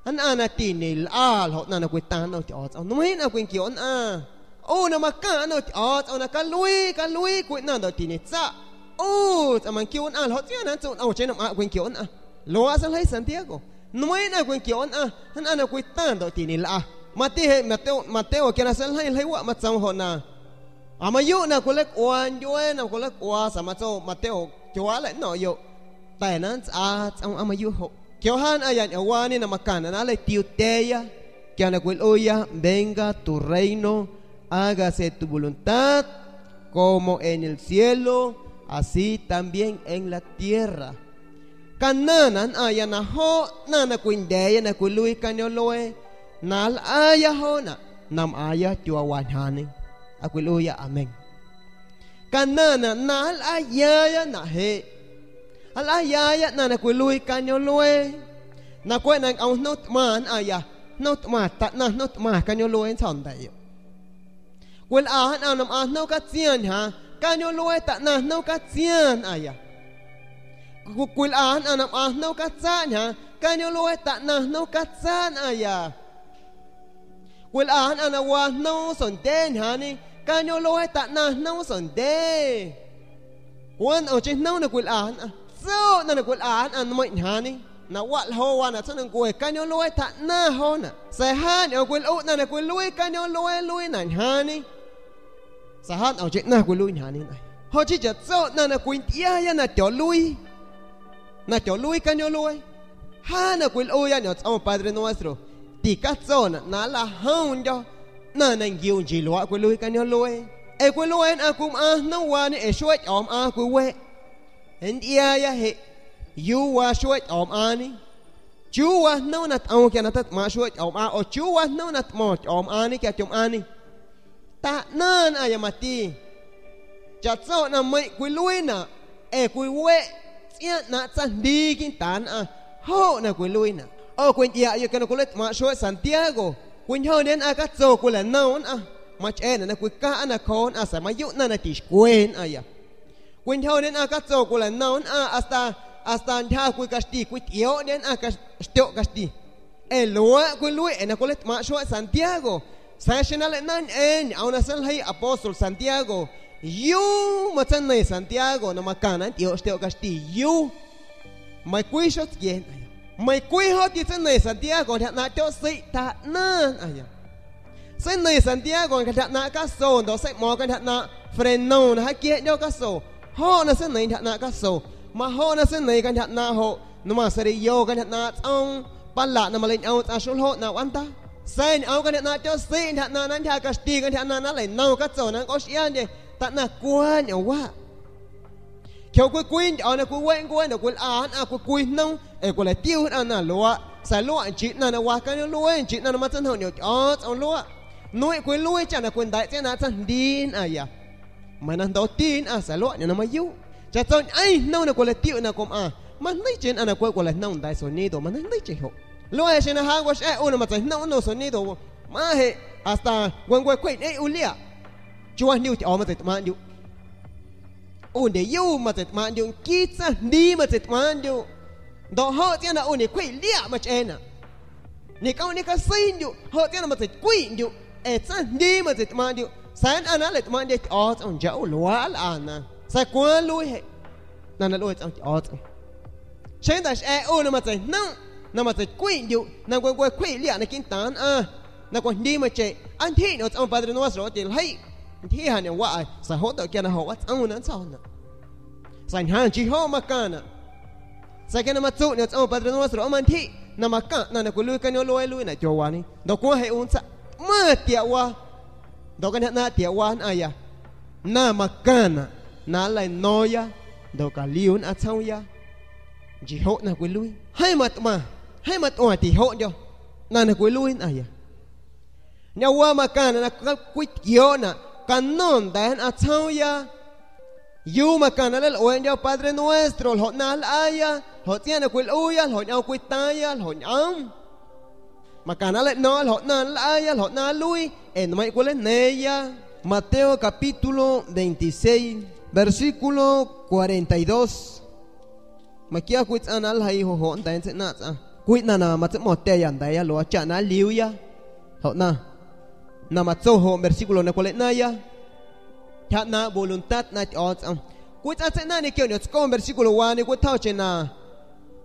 An a na ti ni la lo na na kwin tan no ti o tso. Nmwen a kwin kyo an a. O na ma ka no ti o tso na ka lui, ka lui kwin na do ti ni tsa. O tsa man kyo an a lo ti na tso na o che na ma kwin kyo an a. Lo a sa lai Santiago. Nmwen a kwin kyo an a. An a na kwin tan do ti ni la. Ma ti he Mateo, Mateo ke na sa lai lai wa ma tsang ho na. Ama yu na kulek wan yue na kulek wa sa ma tso Mateo kyo wa le no yo. Ta na tsa tsang ama yu ho. Kyo han ayan e wani na makana na le tiuteya. Kyo na kwil uya, venga tu reino, hágase tu voluntad, como en el cielo, así también en la tierra. Kan na na aya na ho na na kwin deya na kwin lui kan yo loe. Na al aya ho na. Nam aya tiwa wan hani. A kwil uya, amén. Kan na na na al aya ya na he. Al aya ya na na kwin lui kan yo loe. Na kwe na ang hnot man aya. Hnot ma ta na hnot ma kan yo loe son da yo. Kwil a han a nam a hno ka tsian ha. Kan yo loe ta na hno ka tsian aya. Ku-, kwil a han a nam a hno ka tsan ha. Kan yo loe ta na hno ka tsan aya. Kwil a han a na wa hno son den ha ni. Kan yo loe ta na hno son de. Kwan o chi hno na kwil a han a. Tso na na kwil a han a nmoy ha ni. Na wal ho wa na tso na ngwe kan yo loe ta na ho na. Sa han o kwil u na na kwil lui kan yo loe lui na hani. Sa han o che na kwil lui hani na. Ho chi cha tso'na na kwint'iaya na tyolwi. Na tyolwi ka nyolwe. Ha na kwil oya nyotso'on Padre Nuestro. Ti ka tso'na na la hawn yo. Na na ngiw nji lwa kwil wi ka nyolwe. E kwil wi na kwim a hnow wani e shwe ch'om a kwil we. Nt'iaya he. Yu wa shwe ch'om ani. Chu wa hnow na t'on kya na ta t'ma shwe ch'om a. O chu wa hnow na t'mo ch'om ani kya ch'om ani. Ta nan aya mati. Cha tso'na mi kwil wi na. E kwil we. Ts'ian na tsa hndi kin tan a. Ho na kwil wi na. O kwint'iaya kya na kwil t'ma shwe Santiago. Kwintho nen a ka tso kwil a nawn a. Ma ch'e na na kwil ka a na khon a sa ma yu na na ti shkwen aya. Kwintho nen a ka tso kwil a nawn a hasta, hasta ntha kwil kashti kwint'iyo nen a ka shtiyo' kashti. E lwa kwil wi e na kwil t'ma shwe Santiago. Sa shenal e nan en, aw na san lhi apóstol Santiago. Yu ma tsan ne Santiago, na ma kana nt'iyo' shtiyo' kashti. Yu. Ma kwi sho ts'yen aya. Ma kwi ho ti tsan ne Santiago, ntha na tyo si ta nan aya. Sen ney Santiago kan ntha na ka so, ndo sen mo kan ntha na freno na ha kye nyo ka so. Ho na sen ney ntha na ka so. Ma ho na sen ney kan ntha na ho. No ma seri yo kan ntha na tsong. Pala na ma len aw tsong shul ho na wanta. Sen aw kan ntha na tyo si ntha na nan ntha ka shti kan ntha na na len no ka so na ko shi an de. Ta na kwan yo wa. Kyo kwi kwi nyo na kwi wen kwi na kwi an a kwi kwi no. E kwi la tiu na na lwa. Sa lwa nchi na na wa ka nyo lwa nchi na na ma tsan ho nyo o tsong lwa. Nui kwi lui cha na kwi ndai tse na tsan din a ya. Ma na ndo tin a sa lwa nyo na ma yu. Cha tson ai no na kwi la tiu na kom a. Ma nai chen a na kwi kwi la no ndai sonido ma nai chen ho. Lwa e shi na ha wa shi e u na ma tsan no no sonido. Ma he hasta gwen gwen kwi ne u lia. Chwa ni u ti o ma tsan ma yu. Unde yu ma tset ma nyu, ki tsa ndi ma tset ma nyu. Ndo ho tsi na uni kwi lia ma chena. Ni ka uni ka sin nyu, ho tsi na ma tset kwi nyu. E tsa ndi ma tset ma nyu. San ana le ma nyu o tsa un ja u lwa al ana. Sa kwa lui he. Na na lui tsa o tsa. Shen da she u na ma tset no. Na ma tset kwi nyu. Na kwe kwe kwi lia na kin tan a. Na kwa ndi ma che. An thi no tsa Padre Nuestro til hai. Nthi ha ne wa ai, sa ho to kya na ho wa tsang na tsang na. Sa nhan chi ho ma ka na. Sa kya na ma tsu ne tsang Padre Nuestro ma nthi, na ma ka na na ku lui ka nyo lui lui na kyo wa ni. Do ko he un sa. Ma tia wa. Do ka na tia wa na ya. Na ma ka na. Na lai no ya. Do ka liun a tsang ya. Chi ho na ku lui. Hai ma tma. Hai ma tma ti ho yo. Na na ku lui na ya. Nya wa ma ka na na ka kwit yo na ka non da na tsang ya. Yu ma ka na le o en yo Padre Nuestro, lo na la ya, lo tsia na kwil u ya, lo nya kwit ta ya, lo nya. Ma ka na le no, lo na la ya, lo na lui, en mai kwil ne ya. Mateo capítulo veintiséis, versículo cuarenta y dos. Ma kia kwit tsa na la hi ho ho nda en tse na tsa. Kwit na na ma tse mo te ya nda ya lo cha na liu ya. Ho na. Na ma tso ho versículo na kwale na ya. Cha na voluntad na o tsa. Kwit tsa tse na ni kyo ni tsko versículo wa ni kwit tao che na.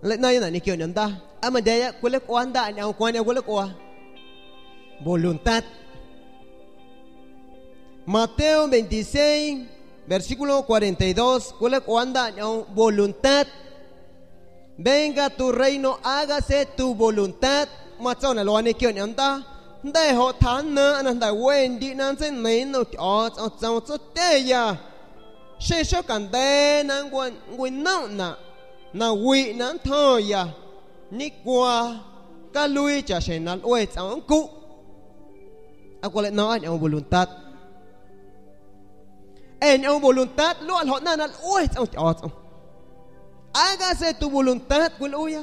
Le na ya na ni kyo ni nda. Ama de ya kwale kwa nda ni au kwa ni kwale kwa. Voluntad. Mateo veintiséis, versículo cuarenta y dos, kwale kwa nda nyo voluntad. Venga tu reino, hágase tu voluntad. Ma tso na lo ni kyo nyo nda. Nda ho tha na na nda wen di na tse ne no o tso tso te ya. She sho kan de na ngwa ngwi no na. Na wi na tho ya. Ni kwa ka lui cha she na lwe tsa ku. A kwale no an voluntad. En voluntad lo al hotna na oi tsa oi tsa. Hágase tu voluntad kwil u ya.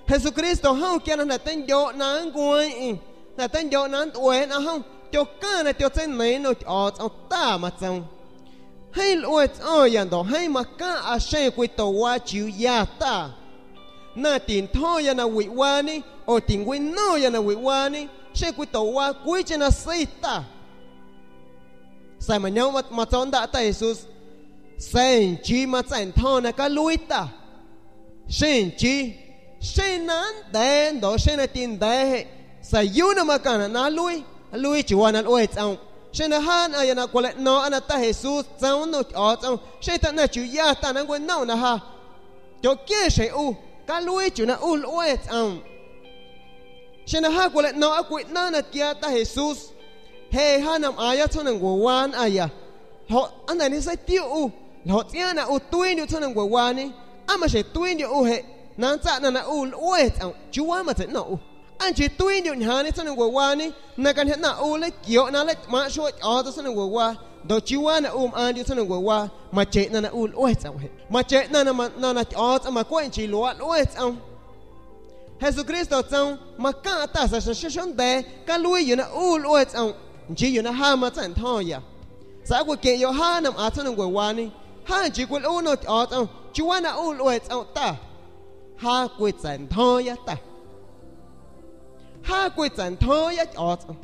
Jesucristo ha kya na na ten yo na ngoi. Na ten yo na oi na ha. Tyo ka na tyo tsen ne no tsa ta ma tsa. Hei lwe tsa ya ndo hei ma ka a she kwit to wa chi u ya ta. Na tin tho ya na wi wa ni o tin wi no ya na wi wa ni. She kwit to wa kwi che na si ta. Sa ma nyo ma tso nda ta Jesús. Sen chi ma tsen tho na ka lui ta. Shen chi. Shen na nde ndo shen na tin nde he. Sa yu na ma ka na na lui. Lui chi wa na lwe tsa. Xi na ha na ya na kwale no a na ta Hesus tsawno ti'ots'on. Xi ta na chu ya ta na ngwe no na ha. Cho ke xi u. Ka lwi chu na u lwe tsawno. Xi na ha kwale no a kwi na na kia ta Hesus. He ha nam a ya tsawno ngwe wan a ya. Lo a na ni sa ti u. Lo tsia na u twi ni u tsawno ngwe wan ni. A ma xi twi ni u he. Na tsa na na u lwe tsawno. Chu wa ma tse no u. An chi twi ni u nya ni tsawno ngwe wan ni. Na kan he na u le kio na le ma shu ti'ots'on tsawno ngwe wa. Do chi wa na u ma ni tsawno ngwe wa. Ma che na na u lwe tsawno he. Ma che na na ma na na ti'ots'on ma kwen chi lwa lwe tsawno. Hesukristo tsawno ma ka ta sa sa sha shon de ka lwi yu na u lwe tsawno. Nchi yu na ha ma tsan thon ya. Sa kwi ke yo ha nam a tsawno ngwe wan ni. Ha nchi kwi u no ti'ots'on. Chi wa na u lwe tsawno ta. Ha kwi tsan thon ya ta. Ha kwi tsan thon ya ti'ots'on.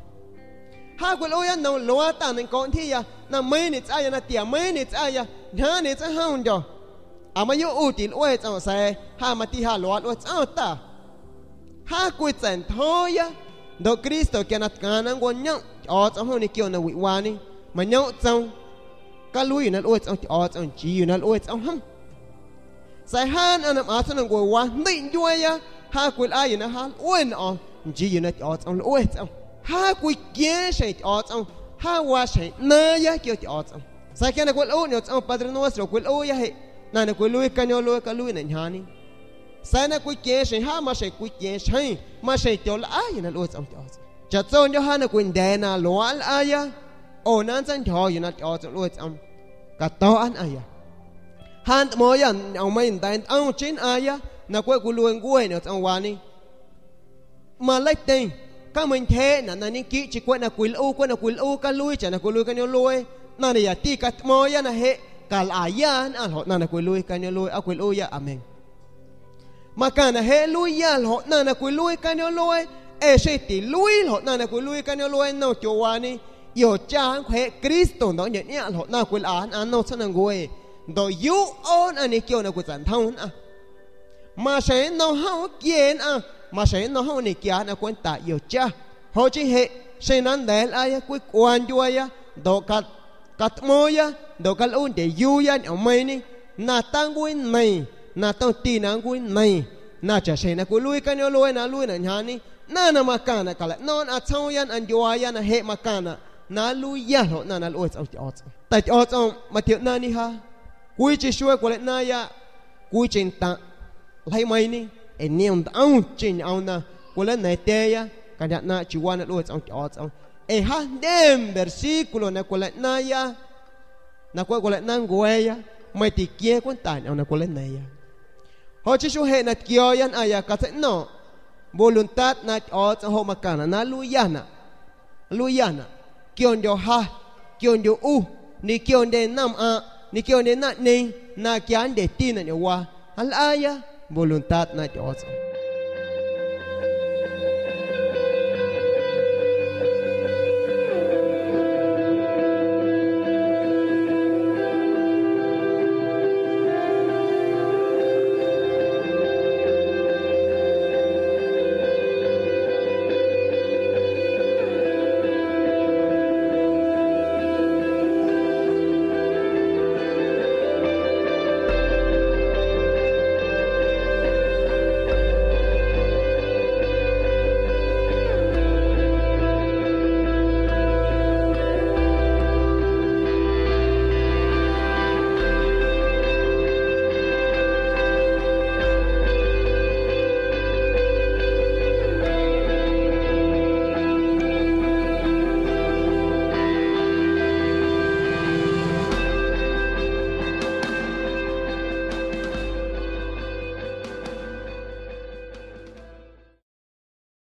Ha kwi u ya no lwa ta nen kon thi ya. Na mi ni tsa ya na tia mi ni tsa ya. Nya ni tsa ha un yo. A ma yo u ti lwe tsawno sa. Ha ma ti ha lwa lwe tsawno ta. Ha kwi tsan thon ya. Do Kristo kia na tkana ngwe nyo. Ti'ots'on ho ni kio na wi wan ni. Ma nyo tsawno. Ka lwi yu na lwe tsawno ti'ots'on chi yu na lwe tsawno ha. Sa ha na nam a tsawno ngwe wa ndi nyo ya. Ha kwi a yu na ha lwe no. Nchi yu na ti'ots'on lwe tsawno. Ha kwi kien xi ti'ots'on. Ha wa xi na ya kio ti'ots'on. Sa kia na kwi u ni tsawno Padre Nuestro kwi u ya he. Na na kwi lwi ka ni o lwe ka lwi na nya ni. Sa na kwi kien xi ha ma xi kwi kien xi. Ma xi cho la a yu na lwe tsawno ti'ots'on. Cha tsawno yo ha na kwi nde na lwa la a ya. O na tsan cho yu na ti'ots'on lwe tsawno. Ka to an a ya. Han mo ya na o ma yin dan an chin a ya. Na kwi kwi lwi ngwe ni tsawno wan ni. Ma lai ten. Ka ma nthe na na ni ki chi kwi na kwi u kwi na kwi u ka lwi cha na kwi lwi ka ni o lwi. Na ni ya ti ka mo ya na he. Ka la a ya na lo na na kwi lwi ka ni o lwi a kwi u ya amen. Ma ka na he lwi ya lo na na kwi lwi ka ni o lwi. E xi ti lwi lo na na kwi lwi ka ni o lwi no cho wan ni. Yo cha an kwe Kristo ndo nyi ni a lo na kwi a na no tsawno ngwe. Ndo yu o na ni kio na kwi tsan thon a. Ma xi no ha u kien a. Ma xi no ha u ni kia na kwen ta yo cha. Ho chi he. Xi na nde la a ya kwi kwan yo ya. Ndo ka Ka tmo ya, ndo ka lun te yu ya ni o mei ni, na ta ngui nei, na ta ti na ngui nei, na cha shei na kwi lui ka ni o lui na lui na nya ni, na na makana ka la non a chon ya, a nyo ya, na he makana, na lui ya lo, na na lui chon ti o chon. Ta ti o chon, Mateo na ni ha. Kwi chi shwe kwi le na ya, kwi chi ta. Lai mai ni, e ni on da on chin on na, kwi le na te ya, ka na na chi wa na lui chon ti o chon. E ha dem versículo na kwi le na ya. Na kwi kwi le na ngwe ya, mai ti kie kwi ta ni on na kwi le na ya. Ho chi shu he na kio ya na ya ka te no. Voluntad na ti o chon ho makana, na lui ya na. Lui ya na. Kyon yo ha, kyon yo u, ni kyon de nam a, ni kyon de na ni, na kyan de ti na ni wa. Hal a ya, voluntad na ti o chon.